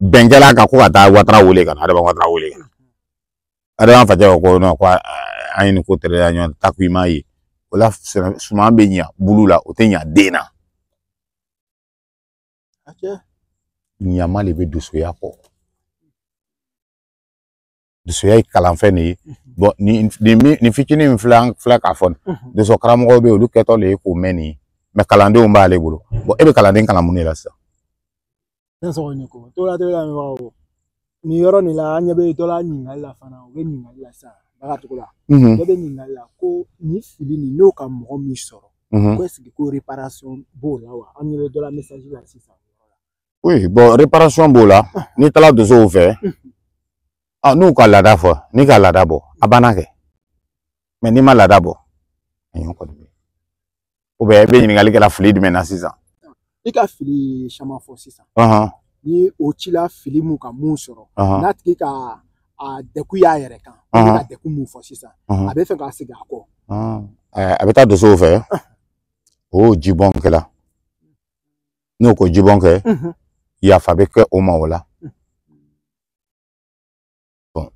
Bɛn kɛla kan ko ka taa Watara wele ka na, Adama Watara wele ka na. Adama facɛ ko non, ko an ye nin ko tɛrɛ ɲɔgɔn ta ko i m'a ye. O la suman bɛ ɲa bulu la, o tɛ ɲa den na. Ɲama de bɛ donsoya kɔ. Donsoya ye kalanfɛn de ye. Bon, nin fitinin min filɛ, an filɛ k'a fɔ nin, donso karamɔgɔw bɛ yen, olu kɛtɔ de ye k'o mɛn nin ye. Mais kalandenw b'ale bolo. Bon, e bɛ kalanden kalan mun de la sisan? Ne sɔgɔ ni ko tola tola mi bawo. Nin yɔrɔ nin la, an ɲɛ bɛ dɔ la ɲininkali la fana, u bɛ ɲininkali la sisan baga cogo la. Dɔ bɛ ɲininkali la ko nin fili nin n'o ka mɔgɔ min sɔrɔ, ko est-ce que ko réparation b'o la wa? An ɲɛ bɛ dɔ la message la sisan. Oui, bon, réparation b'o la. N'i taara donsow fɛ, n'u ka laada fɔ, n'i ka laada bɔ, a banna kɛ. Mais n'i ma laada bɔ, a ɲɔgɔn kɔni bɛ yen. Ou bien e bɛ ɲininkali kɛla fili jumɛn na sisan? I ka fili caman fɔ sisan. Ni o cila fili mun ka mun sɔrɔ, n'a tigi ka a degun y'a yɛrɛ kan, a bɛ ka degun mun fɔ sisan, a bɛ fɛ ka segin a kɔ. A bɛ taa donsow fɛ, o jibɔn kɛla. N'o ko jibɔn kɛ, yafa bɛ kɛ o ma o la. Bon,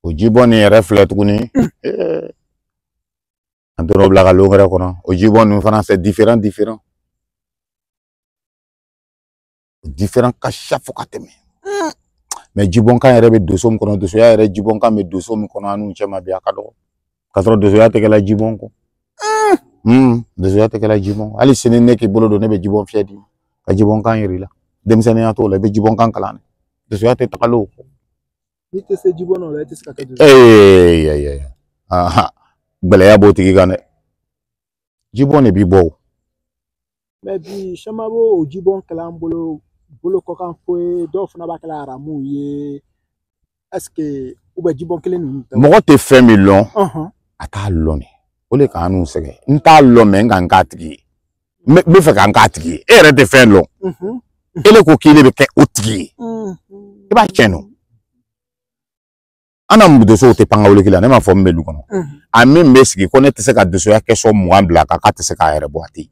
o jibɔn nin yɛrɛ filɛ tuguni, an donna o bila ka lon wɛrɛ kɔnɔ. O jibɔn ninnu fana c'est différent différent. Différent ka siya fo ka tɛmɛ. Mais jibɔnkan yɛrɛ bɛ doso min kɔnɔ, dosoya yɛrɛ jibɔnkan bɛ doso min kɔnɔ, an n'u cɛ ma bi a ka dɔgɔ. K'a sɔrɔ dosoya tɛ kɛla jibɔn kɔ. Dosoya tɛ kɛla jibɔn. Hali sini ne k'i bolo don, ne bɛ jibɔn fiyɛ d'i ma. Ka jibɔnkan yir'i la. Denmisɛnninya t'o la, i bɛ jibɔnkan kalan dɛ. Dosoya tɛ tagala o kɔ. N'i tɛ se jibɔn na o la, i tɛ se ka kɛ doso. Ee, gɛlɛya b'o tigi kan dɛ. Jibɔn de b'i bɔ o. Mais bi caman b'o jibɔn kɛla an bolo bolo kɔkan ko ye, dɔw fana b'a kɛla aramu ye. Est-ce que u bɛ jibɔn kelen ninnu ta? Mɔgɔ tɛ fɛn min lɔn, a t'a lɔn de. O de k'an n'u sɛgɛn. N t'a lɔn mais n ka n k'a tigi ye. N bɛ fɛ ka n k'a tigi ye. E yɛrɛ tɛ fɛn lɔn. E le ko k'ile bɛ kɛ o tigi ye. I b'a tiɲɛ nɔ. An na dosow tɛ pankawuli la, ne m'a fɔ min bɛ du kɔnɔ. A min bɛ sigi ko ne tɛ se ka dosoya kɛsɔn 20 bila kan k'a tɛ se k'a yɛrɛ bɔ, a tɛ yen.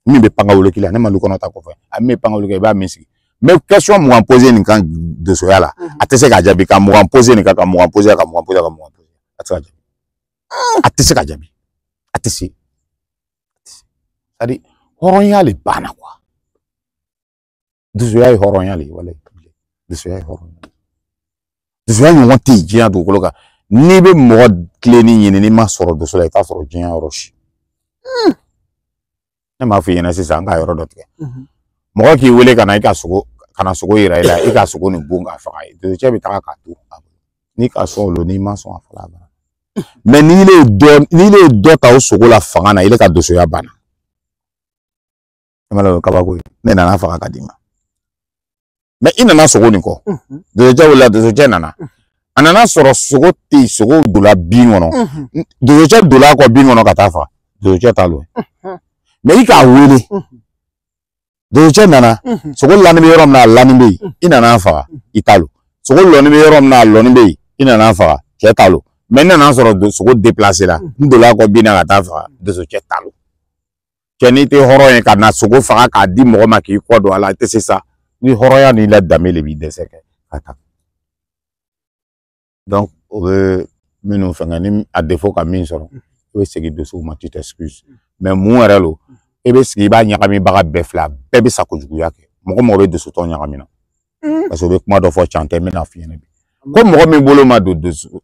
Min bɛ pankawuli la, ne ma du kɔnɔ ta kɔfɛ. A min bɛ pankawuli i b'a min sigi. N bɛ question 20 poser nin kan dosoya la, a tɛ se k'a jaabi. Ka 20 poser nin kan, ka 20 poser, ka 20 poser, ka 20 poser. A tɛ se ka jaabi. A tɛ se ka jaabi. A tɛ se. C'est-à-dire hɔrɔnya le banna quoi. Dosoya ye hɔrɔnya le ye, walayi. Dosoya ye hɔrɔnya. Dosoya ɲɔgɔn tɛ yen diɲɛ dugukolo kan. N'i bɛ mɔgɔ tilenni ɲini, n'i ma sɔrɔ doso la, i t'a sɔrɔ diɲɛ yɔrɔ si. Ne m'a f'i ɲɛna sisan, an ka yɔrɔ dɔ tigɛ. Mɔgɔ k'i wele ka na i ka sogo, ka na sogo yira i la, i ka sogo nin bon k'a faga ye. Dosocɛ bɛ taga k'a to a bolo. N'i ka sɔn o lo, n'i ma sɔn a fɔla a banna. Mais n'i le ye dɔ, n'i le ye dɔ ta o sogo la fanga na, i le ka dosoya banna. E ma o ye kabako ye. Ne nana faga ka d'i ma. Mais i nana sogo nin kɔ. Dosocɛ wulila, dosocɛ nana. A nana sɔrɔ sogo tɛ yen, sogo donna bin kɔnɔ. Dosocɛ donna a kɔ bin kɔnɔ ka taa faga. Dosocɛ t'a lɔ. Mais i k'a wele. Dosocɛ nana, sogo lani bɛ yɔrɔ min na, a lani bɛ yen. I nana faga, i t'a lɔ. Sogo lɔni bɛ yɔrɔ min na, a lɔni bɛ yen. I nana faga, cɛ t'a lɔ. Mais n nana sɔrɔ sogo déplacé la. N donna a kɔ bin na ka taa faga, dosocɛ t'a lɔ. Cɛ n'i tɛ hɔrɔn ye ka na sogo faga k'a di mɔgɔ ma k'i kɔ don a la, i tɛ se sa. Ni hɔrɔnya n'i la danbe de b'i dɛsɛ kɛ ka taa. Donc o bɛ minnu fɛngɛ ni a défaut ka min sɔrɔ, i bɛ segin dosow ma, tu t'excuses. Mais mun yɛrɛ lo, e bɛ sigi i b'a ɲagamibaga bɛɛ filɛ, a bɛɛ bɛ sa kojuguya kɛ. Mɔgɔ mɔgɔ bɛ dosotɔn ɲagami na. Parce que o bɛ kuma dɔ fɔ can tɛ, n bɛna f'i ɲɛna bi. Ko mɔgɔ min bolo ma don doso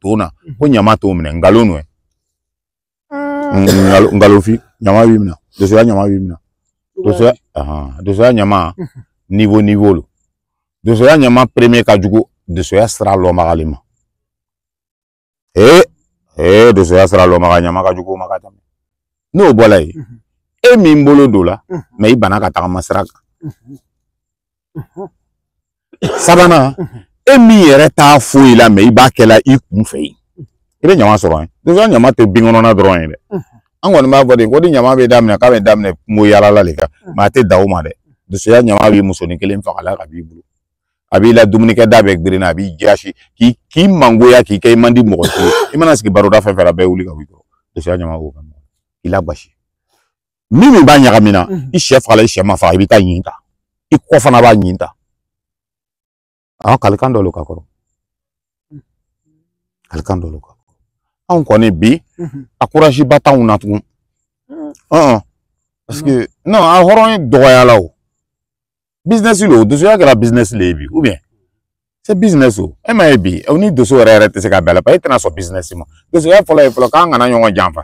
ton na, ko ɲama t'o minɛ, nkalon don. Nkalon fi, ɲama b'i minɛ. Dosoya ɲama b'i minɛ. Dosoya, dosoya ɲama niveau niveau lo. Dosoya ɲama premier ka jugu dosoya sira lɔnbaga le ma. Ee, dosoya sira lɔnbaga ɲama ka jugu o ma ka tɛmɛ. N'o bɔla yen, e min bolo don la, mais i banna ka tagama sira kan. Sabanan, e min yɛrɛ t'a foyi la, mais i b'a kɛla i kun fɛ yen. I bɛ ɲama sɔrɔ yen. Dosoya ɲama tɛ bin kɔnɔna dɔrɔn ye dɛ. An kɔni b'a fɔ de ko ni ɲama bɛ daminɛ k'a bɛ daminɛ kungo yaala la de kan, mais a tɛ dan o ma dɛ. Dosoya ɲama b'i musonin kelen fagala ka b'i bolo. A b'i la dumunikɛ da bɛɛ girinna, a b'i jasi k'i mangoya, k'i kɛ i man di mɔgɔ si ye. I mana sigi baroda fɛn fɛn la, bɛɛ wuli ka bɔ i kɔrɔ. Dosoya ɲama b'o kan k'i lagosi. Min b'a ɲagami na, i sɛ fagala, i sɛ ma faga, i bɛ taa ɲin ta. I kɔ fana b'a ɲin ta. Awɔ, kalikan dɔ lo ka kɔrɔ. Kalikan dɔ lo ka kɔrɔ. Anw kɔni bi, a courage ba t'anw na tugun. Parce que non, a hɔrɔn dɔgɔyala o. Business lo, dosoya kɛra business le ye bi, ou bien c'est business o. E ma ye bi, o ni doso yɛrɛ yɛrɛ tɛ se ka bɛn a la, parce que e tɛna sɔn business ma. Dosoya fɔlɔ ye fɔlɔ k'an kana ɲɔgɔn janfa.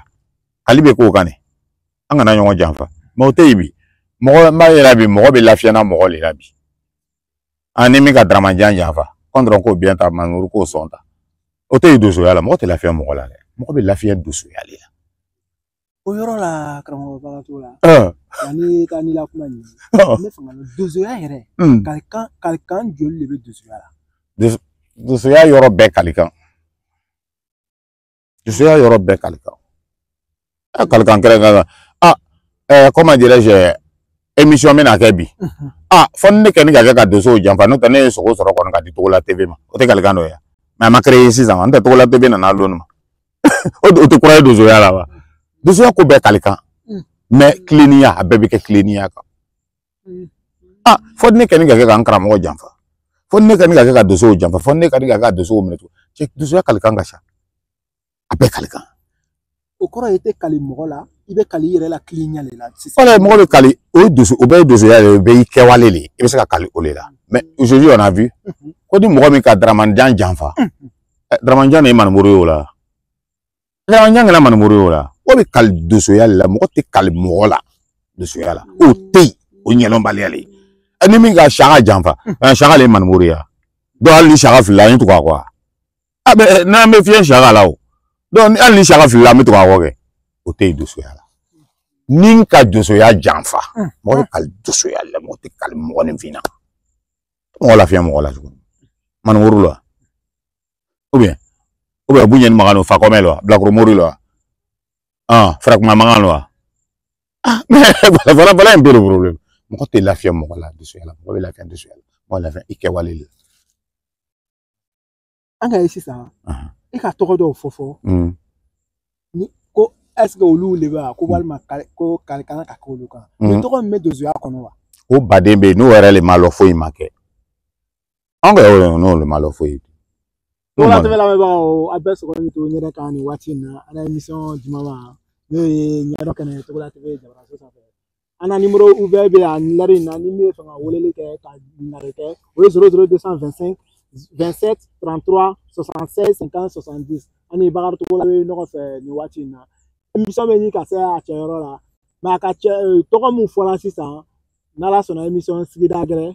Hali bɛ k'o kan de. An kana ɲɔgɔn janfa. Mais o tɛ yen bi. Mɔgɔ n b'a yira bi, mɔgɔ bɛ lafiya na mɔgɔ le la bi. An ni min ka daramajan janfa, kɔn k'o biɲɛ ta, manuru k'o sɔn ta. O tɛ yen dosoya la, mɔgɔ tɛ lafiya mɔgɔ la dɛ. Mɔgɔ bɛ lafiya dosoya le la. O yɔrɔ la, karamɔgɔ baga la. Yanni ka n'i la kuma nin, n bɛ fɛ ka dosoya yɛrɛ, kalikan kalikan joli de bɛ dosoya la? Dosoya yɔrɔ bɛɛ kalikan. Dosoya yɔrɔ bɛɛ kalikan. Kalikan kɛrɛnkɛrɛn. Ah, comment dirais-je, émission bɛna kɛ bi. Ah, fɔ ni ne kɛ ni ka kɛ ka dosow janfa, n'o tɛ ne ye sogo sɔrɔ kɔni ka di Togola TV ma. O tɛ kalikan dɔ ye. Mais a ma créé sisan, n'o tɛ Togola TV nana lon ma. O tɛ kura ye dosoya la wa? Dosoya ko bɛɛ kalikan. Mais tilennenya, a bɛɛ bɛ kɛ tilennenya kan. Ah, fɔ ne kɛ ni ka kɛ ka n karamɔgɔ janfa. Fɔ ne kɛ ni ka kɛ ka dosow janfa. Fɔ ne ka ni ka kɛ ka dosow minɛ tugun. Cɛ, dosoya kalikan ka ca. A bɛɛ kalikan. O kɔrɔ ye i tɛ kali mɔgɔ la, I bɛ kali i yɛrɛ la tilenya de la sisan. Wala mɔgɔ bɛ kali, o ye dusu, o bɛɛ ye dusuya ye, o bɛɛ y'i kɛwale de ye, i bɛ se ka kali o de la. Mais aujourd'hui on a vu ko ni mɔgɔ min ka Dramane janfa, Dramane de ye manimuru ye o la. Dramane kɛra manimuru ye o la. O bɛ kali dusuya de la, mɔgɔ tɛ kali mɔgɔ la dusuya la. O tɛ yen, o ɲɛdɔnbaliya de ye. Ni min ka saka janfa, saka le ye manimuru ye. Donc hali ni saka filila, an ye tugu a kɔ wa? A bɛ n'an bɛ fiɲɛ saka la o. Donc hali ni saka filila, an bɛ tugu a kɔ kɛ. O tɛ yen dusuya la. Ni n ka dusuya janfa, mɔgɔ bɛ kali dusuya la, mɔgɔ tɛ kali mɔgɔninfin na. Mɔgɔ lafiya mɔgɔ la tuguni. Manimuru la. Ou bien Buɲɛni Makan don, Fakɔmɛ la wa, Bilakoro Mori la wa, ah, Farakuma Makan la wa. Ah, mais voilà, voilà un peu le problème. Mɔgɔ tɛ lafiya mɔgɔ la dusuya la, mɔgɔ bɛ lafiya dusuya la, mɔgɔ bɛ lafiya i kɛwale de la. An ka ye sisan, e ka tɔgɔ dɔw fɔ ni ko est ce que olu de bɛ wa, ko walima ko kali kan ka k'olu kan. Nin tɔgɔ min bɛ donsoya kɔnɔ wa? O baden bɛ yen, n'o yɛrɛ le ma lɔ foyi ma kɛ. Anw ka yɔrɔ n'o le ma lɔ foyi. Togola TV lamɛnbagaw, a bɛɛ sɔgɔlen to ɲɛnɛ kan nin waati in na, an ka émission jumama n'o ye ɲɛdɔn kɛnɛ Togola TV jabaraso sanfɛ. An na numéro ouvert bɛ yan lɛri in na, ni min bɛ fɛ ka weleli kɛ ka ɲininkali kɛ, o ye 00 225 27 33 76 50 70. An ni Bakari Togola bɛ ɲɔgɔn fɛ nin waati in na. Émission bɛ ɲini ka se a cɛyɔrɔ la, mais a ka cɛ tɔgɔ min fɔra sisan, n'Ala sɔnna émission sigida gɛrɛ,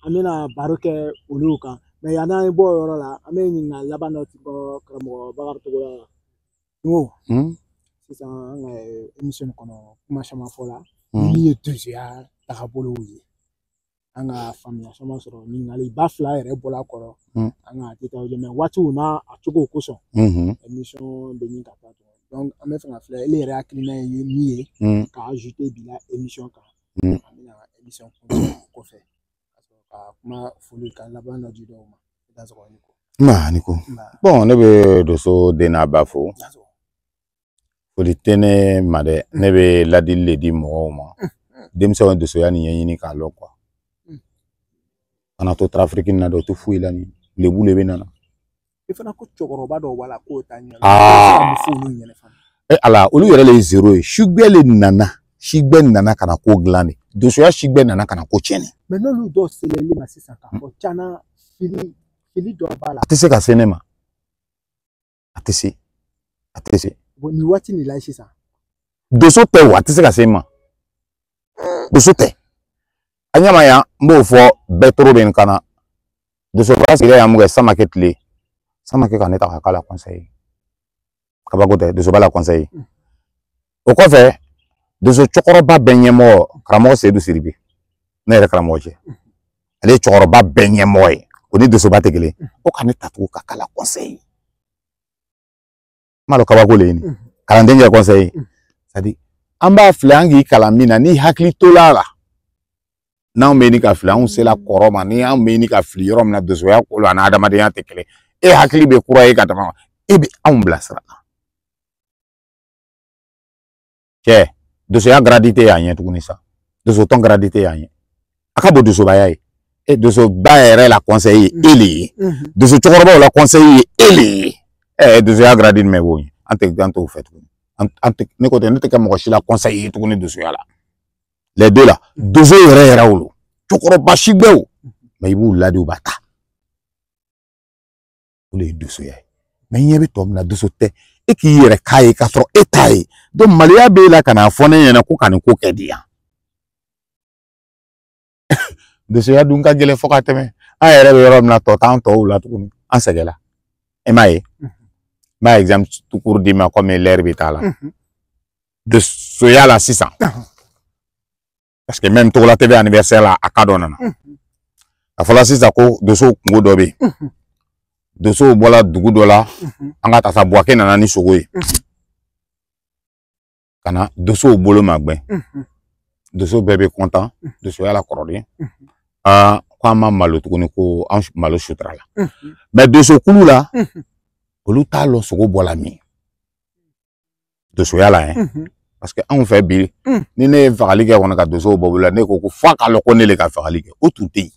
an bɛna baro kɛ olu kan. Mais yanni an bɔ o yɔrɔ la, an bɛ ɲininkali laban dɔ bɔ karamɔgɔ Bakari Togola la. N ko sisan an ka émission kɔnɔ, kuma caman fɔla min ye donsoya tagabolow ye, an ka faamuya caman sɔrɔ, ɲininkali ba fila yɛrɛ bɔla a kɔrɔ, an ka détaillé, mais waatiw n'a a cogo kosɔn émission bɛ ɲini ka taa tuguni. Donc an bɛ fɛ ka filɛ ele yɛrɛ hakilina ye min ye ka ajouter bi la émission kan, an bɛna émission kuncɛ o kɔfɛ ka sɔrɔ ka kuma foli kan laban dɔ di dɔw ma. Nba ni ko. Bon, ne bɛ donso den n'a ba fo. Foli tɛ ne ma dɛ, ne bɛ ladili de di mɔgɔw ma. Denmisɛnw ye donsoya nin ɲɛɲini k'a lɔn quoi. Kana to trafic na dɛ, o tɛ foyi la ni lebu le bɛ nana. I fana ko cɛkɔrɔba dɔw b'a la k'o t'a ɲɛ. Aa ala, olu yɛrɛ le ye zéro ye. Sigbɛ le nana, sigbɛ nana ka na ko dilan de. Donsoya sigbɛ nana ka na ko tiɲɛ. Mais n'olu dɔw seleli ma sisan k'a fɔ tiɲɛna fili dɔ b'a la. A tɛ se ka se ne ma. A tɛ se. A tɛ se. Bon, nin waati nin la sisan. Donso tɛ o, a tɛ se ka se n ma. Donso tɛ. A ɲɛ ma yan, n b'o fɔ bɛɛ toro bɛ nin kan na. Donsoba sigilen yan mun kɛ Samakɛ tile. Samakɛ ka ne ta ka k'a la conseil. Kabako tɛ, donsoba la conseil. O kɔfɛ, donso cɛkɔrɔba bɛɛ ɲɛmɔgɔ, karamɔgɔ Seyidu Sidibe. Ne yɛrɛ karamɔgɔ cɛ. Ale ye cɛkɔrɔba bɛɛ ɲɛmɔgɔ ye. O ni donsoba tɛ kelen. O ka ne ta tugun ka k'a la conseil. N m'a dɔn kabako le ye nin. Kalanden kɛ conseil. C'est à dire, an b'a filɛ an k'i kalan min na, n'i hakili tola a la. N'anw bɛ ɲini ka fili, anw sela kɔrɔ ma, ni anw bɛ ɲini ka fili yɔrɔ min na, donsoya ko la ani adamadenya tɛ kelen. E hakili bɛ kura ye ka tɛmɛ, e bɛ anw bilasira. Cɛ, donsoya grade tɛ yan ɲɛ tuguni sa. Donso tɔn grade tɛ yan ɲɛ. A ka bon donsobaya ye. E donsoba yɛrɛ la conseil ye e le ye. Donso cɛkɔrɔbaw la conseil ye e le ye. Donsoya grade jumɛn b'o ye? An tɛ an t'o fɛ tuguni. An tɛ, ne ko tɛ, ne tɛ kɛ mɔgɔ si la conseil ye tuguni donsoya la. Les deux là, donso yɛrɛ yɛrɛ wolo. Cɛkɔrɔba si bɛ o. Mais i b'u ladi u b'a ta. O de ye donsoya ye. Mais i ɲɛ bɛ tɔ min na, donso tɛ. E k'i yɛrɛ k'a ye k'a sɔrɔ e t'a ye. Donc maloya b'e la ka n'a fɔ ne ɲɛna ko ka nin ko kɛ di yan. Donsoya dun ka gɛlɛn fo ka tɛmɛ. An yɛrɛ bɛ yɔrɔ min na, tɔ t'an tɔw la tuguni. An sɛgɛnna. E m'a ye? N b'a exemple tout court d'i ma comme l'heure bɛ taa la. Donsoya la sisan. Parce que même Togola TV anniversaire la, a ka dɔ nana. A fɔla sisan ko donsow kungo dɔ bɛ yen. Donsow bɔla dugu dɔ la, an ka taa sa Buwake nana ni sogo ye. Ka na donsow bolo ma gbɛn. Donso bɛɛ bɛ content, donsoya la kɔrɔlen. Aa, ko an ma malo tuguni, ko an malo sutura la. Mais donso kulu la, olu t'a lɔn sogo bɔla min. Donsoya la yɛn. Parce que anw fɛ bi, ni ne ye fagali kɛ kɔnɔ ka donsow bɔ bolo la, ne ko ko f'a k'a lɔn ko ne le ka fagali kɛ. O tun tɛ yen.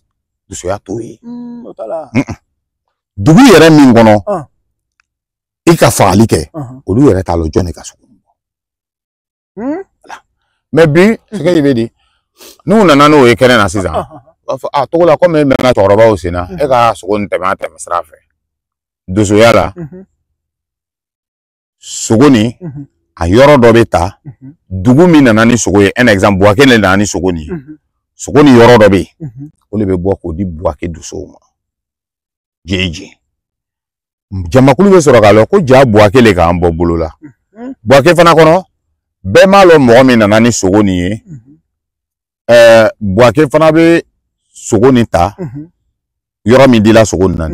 Donsoya t'o ye. Dugu yɛrɛ min kɔnɔ, i ka fagali kɛ, olu yɛrɛ t'a lɔn jɔn de ka sogo bɔ. Mais bi, ce que je veux dire, n'u nana n'o ye kɛnɛ na sisan, u b'a fɔ a Togola komi e mɛnna cɛkɔrɔbaw sen na, e ka sogo nin tɛmɛ a tɛmɛ sira fɛ. Dosoya la, sogo nin a yɔrɔ dɔ bɛ ta, dugu min nana ni sogo ye, un exemple, Buwake de nana ni sogo nin ye. Sogo nin yɔrɔ dɔ bɛ yen, o de bɛ bɔ k'o di Buwake dosow ma. Jeje. Jamakulu bɛ sɔrɔ k'a lɔn ko ja Buwake le k'an bɔ bolo la. Buwake fana kɔnɔ, bɛɛ m'a lɔn mɔgɔ min nana ni sogo nin ye. Buwake fana bɛ sogo nin ta, yɔrɔ min dila sogo nin na,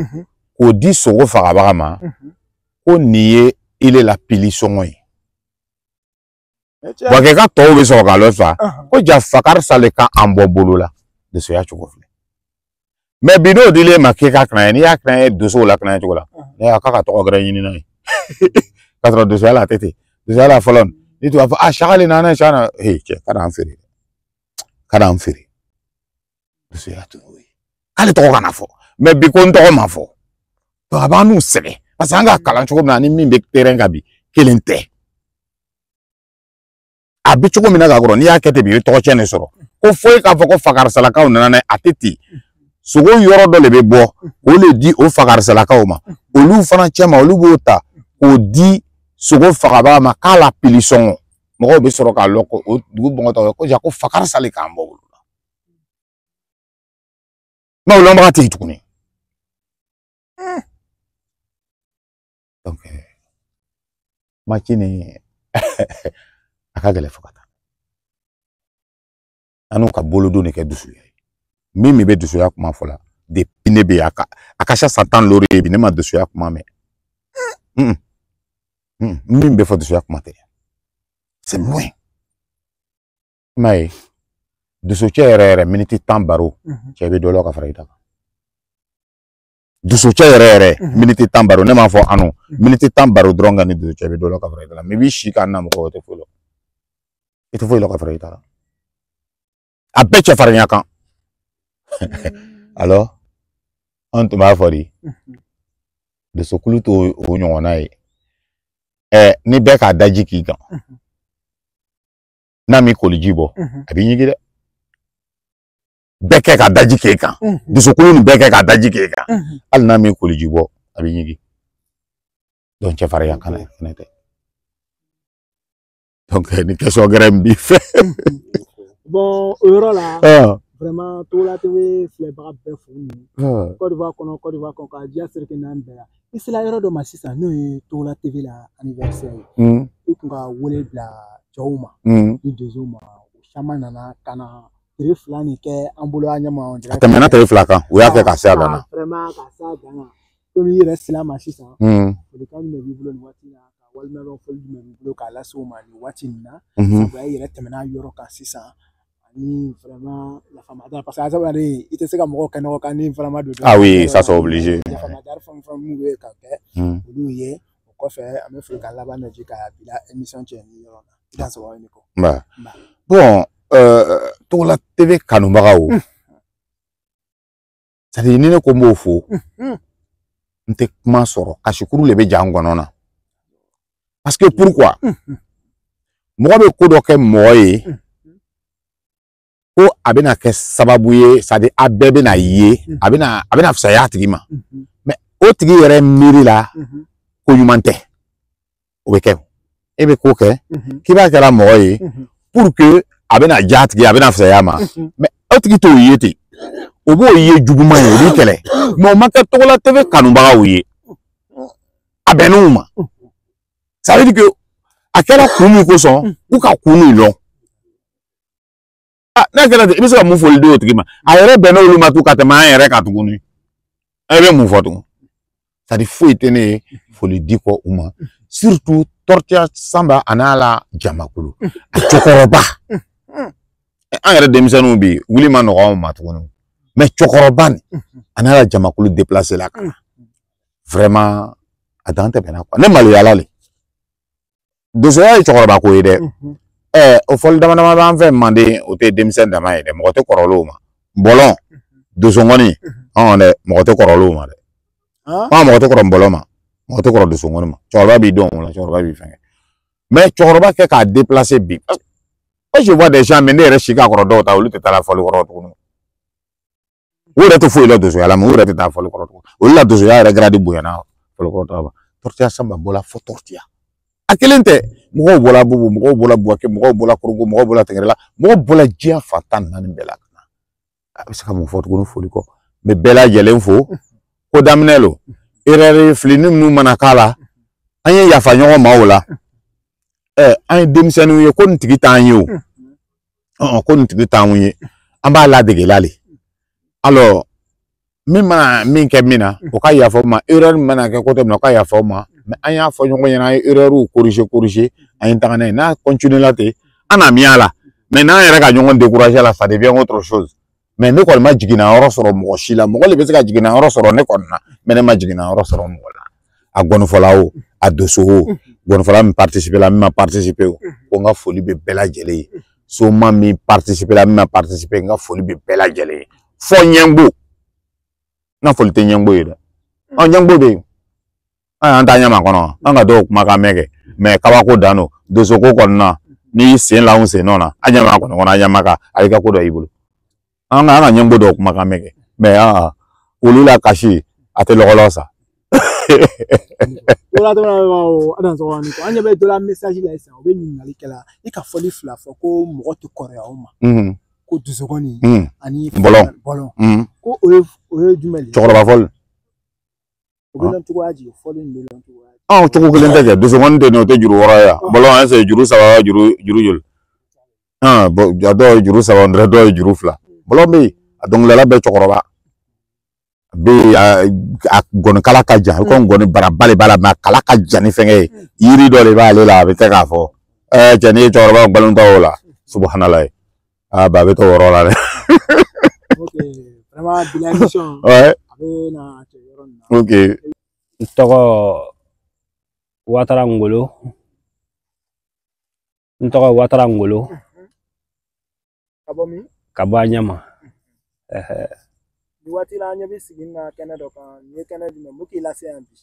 k'o di sogo fagabaga ma, ko nin ye ile la pili sɔngɔ ye. Buwake ka tɔw bɛ sɔrɔ k'a lɔn sisan ko ja Fakarisa le ka an bɔ bolo la. Dosoya cogo filɛ. Mais bi n'o dilen ma k'e ka kana ye, n'i y'a kana ye dosow la kana cogo la, ne y'a k'a ka tɔgɔ gɛrɛ ɲini n'a ye. K'a sɔrɔ dosoya la a tɛ ten. Dosoya la fɔlɔ, ni tun b'a fɔ a sakale nana sa, he cɛ ka n'an feere, ka n'an feere. Dosoya tun y'o ye. K'ale tɔgɔ kana fɔ. Mais bi ko n tɔgɔ ma fɔ. Donc a b'an n'u sɛgɛn. Parce que an ka kalan cogo min na ani min bɛ terrain kan bi kelen tɛ. A bɛ cogo min na ka kɔrɔ, n'i y'a kɛ ten bi i bɛ tɔgɔ tiɲɛ de sɔrɔ. Ko foyi k'a fɔ ko fakarisalakaw nana n'a ye, a tɛ ten. Sogo yɔrɔ dɔ de bɛ bɔ k'o de di o fakarisalakaw ma. Olu fana cɛ ma, olu b'o ta k'o di sogo fagabaga ma k'a la pili sɔngɔ. Mɔgɔw bɛ sɔrɔ k'a lɔn ko o dugu bɔngɔtɔ ko ja ko fakarisa le k'an bɔ olu la. Mais o lɔnbaga tɛ yen tuguni. Donc maci ni a ka gɛlɛn fo ka taa. An n'u ka bolodon de kɛ dusuya ye. Min bɛ dusuya kuma fɔ la, depuis ne bɛ yen, a ka ca san 15 ye bi, ne ma dusuya kuma mɛn. Min bɛ fɔ dusuya kuma tɛ. C'est loin. I m'a ye, dusocɛ yɛrɛ yɛrɛ miniti 10 baro, cɛ bɛ dɔ lɔ ka fara i ta kan. Dusocɛ yɛrɛ yɛrɛ miniti 10 baro, ne m'a fɔ anu, miniti 10 baro dɔrɔn kan ni dusocɛ bɛ dɔ lɔ ka fara i ta kan. Mais i b'i si k'a na mɔgɔ o tɛ foyi lɔ. I tɛ foyi lɔ ka fara i ta kan. A bɛɛ cɛfarinya kan. Alors, an tun b'a fɔ de, dusukulu t'o o ɲɔgɔnna ye. Ni bɛɛ k'a daji k'i kan, n'a m'i koliji bɔ, a b'i ɲigin dɛ. Bɛɛ kɛ ka daji k'e kan, dusukulu nin bɛɛ kɛ ka daji k'e kan, hali n'a m'i koliji bɔ, a b'i ɲigin. Donc cɛfarinya kana fɛnɛ tɛ. Donc ni question gɛrɛ min b'i fɛ. Bon, o yɔrɔ la, vraiment Togola TV filɛbaga bɛɛ fo nin. Côte d'Ivoire kɔnɔ, Côte d'Ivoire kɔnɔ, ka diya seleke naani bɛɛ la. I sera yɔrɔ dɔ ma sisan n'o ye Togola TV la anniversaire ye. I kun ka wele bila cɛw ma, ni donsow ma, o caman nana ka na tile 2 nin kɛ an bolo an ɲɛma. A tɛmɛna tile 2 kan, u y'a kɛ ka se a dan na. Vraiment ka se a dan na. Komi i yɛrɛ sera ma sisan, folikan jumɛn b'i bolo nin waati in na, ka walima foli jumɛn b'i bolo k'a lase u ma nin waati in na? Sabula i yɛrɛ tɛmɛna yɔrɔ kan sisan. Ani vraiment yafamadari, parce que adamaden i tɛ se ka mɔgɔw kɛ ɲɔgɔn kan ni vraiment don. Ah oui, ça c'est obligé. Yafamadari fɛn fɛn minnu bɛ ka kɛ olu ye, o kɔfɛ an bɛ folikan laban dɔ di ka bila émission cɛ ni yɔrɔ la. I ka sɔrɔ ni kɔ. Bon, Togola TV kanubagaw, c'est à dire ni ne ko n b'o fo, n tɛ kuma sɔrɔ, kasikuru de bɛ ja n kɔnɔ na. Parce que pourquoi? Mɔgɔ bɛ ko dɔ kɛ mɔgɔ ye, ko a bɛna kɛ sababu ye, c'est à dire a bɛɛ bɛna ye, a bɛna fisaya a tigi ma. Mais o tigi yɛrɛ miiri la ko ɲuman tɛ, o bɛ kɛ. E bɛ ko kɛ k'i b'a kɛra mɔgɔ ye pour que a bɛna diya a tigi ye, a bɛna fisaya a ma. Mais o tigi t'o ye ten, o b'o ye juguman ye, o b'i kɛlɛ. Mais o ma kɛ Togola TV kanubagaw ye, a bɛnn'u ma. Ça veut dire que a kɛra kun min kosɔn, k'u ka kun nin lɔn. N'a kɛra ten, i bɛ se ka mun foli di o tigi ma? A yɛrɛ bɛnna olu ma tun ka tɛmɛ an yɛrɛ kan tuguni. E bɛ mun fɔ tugun? C'est à dire foyi tɛ ne ye foli di kɔ u ma. Surtout Tortiya Sanba a n'a la jamakulu, a cɛkɔrɔba. An yɛrɛ denmisɛnninw bi wuli ma nɔgɔ anw ma tuguni. Mais cɛkɔrɔba nin a n'a la jamakulu déplacé la ka na. Vraiment a dan tɛmɛna quoi. Ne maloyala le. Donsoya ye cɛkɔrɔba ko ye dɛ. O fɔli dama dama b'an fɛ Manden, o tɛ denmisɛn dama ye dɛ, mɔgɔ tɛ kɔrɔlenw ma. Bɔlɔn, donsongɔni, ɔn dɛ, mɔgɔ tɛ kɔrɔlenw ma dɛ. Mɔgɔ tɛ kɔrɔ bɔlɔn ma, mɔgɔ tɛ kɔrɔ donsongɔni ma. Cɛkɔrɔba b'i dɔn o la, cɛkɔrɔba b'i fɛngɛ. Mais cɛkɔrɔba kɛ k'a déplacer bi. Moi, je vois des gens, mais ne yɛrɛ si ka kɔrɔ dɔw ta, olu tɛ taa fɔli kɔrɔ tuguni. U yɛrɛ tɛ foyi la donsoya la, mais u yɛrɛ tɛ taa fɔli kɔrɔ tuguni. Olu la donsoya yɛrɛ grade bonyana fɔli kɔrɔ ta ma. Tortiya Sanba bɔla fo Tortiya. A kelen tɛ, mɔgɔw bɔla Bubu, mɔgɔw bɔla Buwake, mɔgɔw bɔla Korogo, mɔgɔw bɔla Tɛngɛrɛla, mɔgɔw bɔla diɲɛ fan 14 bɛɛ la ka na. A bɛ se ka mun fɔ tuguni foli kɔ? N bɛ bɛɛ lajɛlen fo. Ko daminɛ lo. Erreur filini minnu mana k'a la, an ye yafa ɲɔgɔn ma o la. An ye denmisɛnninw ye, ko nin tigi t'an ye o. Ko nin tigi t'anw ye. An b'a ladege la de. Alors, min mana min kɛ min na, o ka yafa o ma. Erreur min mana kɛ côté min na, o ka yafa o ma. Mais an y'a fɔ ɲɔgɔn ɲɛna, an ye erreur corriger, an ye taga n'a ye. N'a continuer la ten, an na miya la. Mais n'an yɛrɛ ka ɲɔgɔn décourager la, ça devient autre chose. Mais ne kɔni ma jiginna yɔrɔ sɔrɔ mɔgɔ si la. Mɔgɔ de bɛ se ka jiginna yɔrɔ sɔrɔ ne kɔni na, mais ne ma jiginna yɔrɔ sɔrɔ mɔgɔ la. A gɔnifɔla o, a doso o, gɔnifɔla min participer la, min ma participer o, ko n ka foli bɛ bɛɛ lajɛlen ye. Soma min participer la, min ma participer, n ka foli bɛ bɛɛ lajɛlen ye. Fɔ ɲɛngo. N ka foli tɛ ɲɛngo ye dɛ. Ɔ ɲɛngo bɛ yen. An t'an ɲɛ ma kɔnɔ, an ka dɔw kumakan mɛn kɛ. Mais kabako dan don. Dosoko kɔni na, n'i y'i sen la anw sen nɔ na, an ɲɛ b'a kɔnɔ kɔnɔ, an ɲɛ ma kan, a y'i ka ko dɔ y'i bolo. An ka ɲɛngo dɔw kumakan mɛn kɛ. Mais olu la kasi, a tɛ lɔgɔlɔ sa. Togola tɛmɛna o dan sɔgɔma ni ko an ɲɛ bɛ dɔ la message la sisan, o bɛ ɲininkali kɛ la, i ka fɔli fila fɔ ko mɔgɔ tɛ kɔrɔya o ma. Ko dusukɔni ani bɔlɔn. Bɔlɔn. Ko o ye jumɛn de ye? Cɛkɔrɔba fɔli. O bɛ lɔn cogoya di? Fɔli nin bɛ lɔn cogoya di? Ɔ cogo kelen tɛ kɛ, dusukɔni tɛ nin, o tɛ juru wɔɔrɔ ye yan. Bɔlɔn est-ce que juru saba juru joli? Bon, a dɔw ye juru saba, dɔw ye juru fila. Bɔlɔn bɛ yen, a dɔnkilidala bɛɛ cɛkɔrɔba. Bɛ yen, a gɔnikala ka jan, komi gɔni baraba de b'a la, mais a kala ka jan ni fɛngɛ ye. Yiri dɔ de b'ale la, a bɛ kɛ k'a fɔ. Cɛ n'i ye cɛkɔrɔba nkalon ta o la, subahanalah. Ah ba a bɛ t'o yɔrɔ la dɛ. Ok, vraiment bi la émission. Ouais. A bɛ na cɛ yɔrɔ nin na. Ok. N tɔgɔ Watara Ngolo. N tɔgɔ Watara Ngolo. Ka bɔ min? Ka bɔ a ɲɛ ma. Nin waati la an ɲɛ bɛ sigi na kɛnɛ dɔ kan, nin ye kɛnɛ jumɛn? Mun k'i lase yan bi?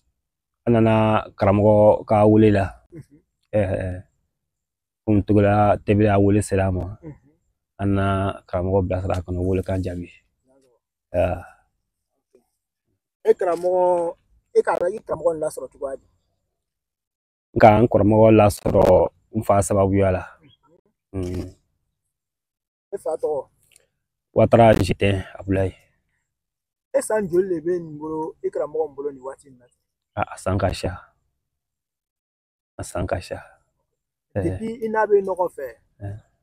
An nana karamɔgɔ ka wele la. Komi Togola TV a wele sera a ma. An nana karamɔgɔ bilasira ka na wele kan jaabi. E karamɔgɔ, e ka i karamɔgɔ nin lasɔrɔ cogoya di? N ka n karamɔgɔ lasɔrɔ n fa sababuya la. E fa tɔgɔ? Watara Justin Abulayi. E san joli de bɛ nin bolo, i karamɔgɔ nin bolo nin waati in na? A san ka siya. A san ka siya. Depuis i n'a bɛ ɲɔgɔn fɛ,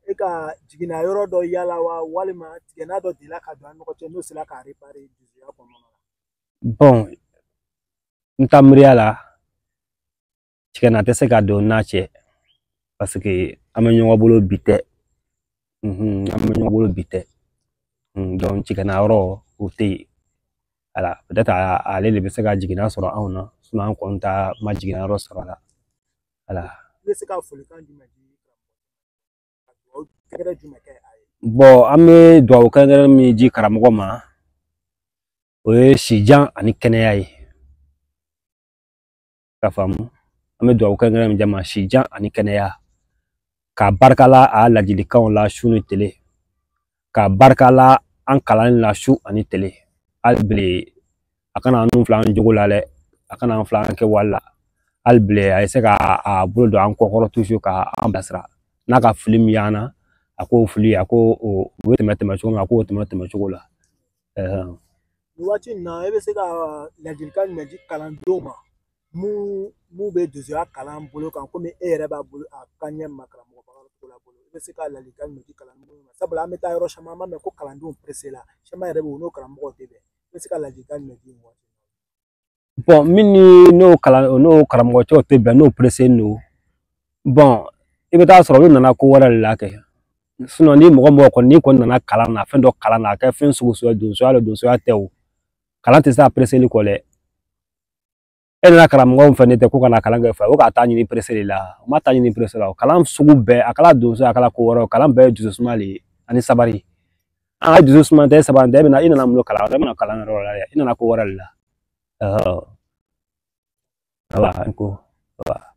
e ka jiginna yɔrɔ dɔ yala wa, walima tigɛnna dɔ delila ka don an ni ɲɔgɔn cɛ n'o sera k'a réparer dusuya kɔnɔna la? Bon, n ta miiriya la, tigɛnna tɛ se ka don n n'a cɛ. Parce que an bɛ ɲɔgɔn bolo bi tɛ. An bɛ ɲɔgɔn bolo bi tɛ. Donc tigɛnna yɔrɔ o tɛ yen. Voilà, peut-être ale de bɛ se ka jiginna sɔrɔ anw na, sinon an kɔni ta ma jiginna yɔrɔ sɔrɔ a la. Voilà. I bɛ se ka folikan jumɛn di karamɔgɔ? Ka dugawu kɛrɛnkɛrɛn jumɛn kɛ a ye? Bon, an bɛ dugawu kɛrɛnkɛrɛn min di karamɔgɔ ma, o ye sijan ani kɛnɛya ye. Ka faamu, an bɛ dugawu kɛrɛnkɛrɛn min di a ma, sijan ani kɛnɛya. Ka barika la a ladilikanw la su ni tile. Ka barika la an kalanni la su ani tile. Hali bi a kana an fila an jogo la dɛ, a kana an fila an kɛwale la. Hali bi a ye se ka a bolo don an kɔkɔrɔ toujours ka an bilasira. N'a ka fili min y'an na, a k'o fili, a k'o o bɛ tɛmɛ tɛmɛ cogo min na, a k'o tɛmɛ tɛmɛ cogo la. Nin waati in na, e bɛ se ka ladilikan jumɛn di kalandenw ma mun bɛ donsoya kalan bolo kan, komi e yɛrɛ b'a bolo a ka ɲɛ ma karamɔgɔ Bakari Togola bolo? I bɛ se ka ladilikan jumɛn di kalandenw ma? Sabula an bɛ taa yɔrɔ caman, an b'a mɛn ko kalandenw pressé la, caman yɛrɛ bɛ yen, u n'o karamɔgɔw tɛ bɛn. I bɛ se ka ladilikan jumɛn di nin waati in na? Bon, min ni n'o kalan n'o karamɔgɔcɛw tɛ bɛn, n'o pressé don. Bon, i bɛ taa sɔrɔ olu nana ko wɛrɛ de la kɛ. Sinon ni mɔgɔ mɔgɔ kɔni n'i kɔni nana kalan na, fɛn dɔ kalan na, a kɛ fɛn sugu sugu ye, donsoya la, donsoya tɛ o. Kalan tɛ se a pressé kɔ dɛ. E nana karamɔgɔ min fɛ ne tɛ ko ka na kalan kɛ fɛ, o k'a taa ɲini pressé de la. O ma taa ɲini pressé la. Kalan sugu bɛɛ, a kɛra donso ye, a kɛra ko wɛrɛ ye, kalan bɛɛ ye dusu suma de ye ani sabari. An ka dusu suma tɛ, sabari tɛ, e bɛna i nana mun kalan, e bɛna kalan yɔrɔ la dɛ, i nana ko wɛrɛ de la. Voilà, ko voilà.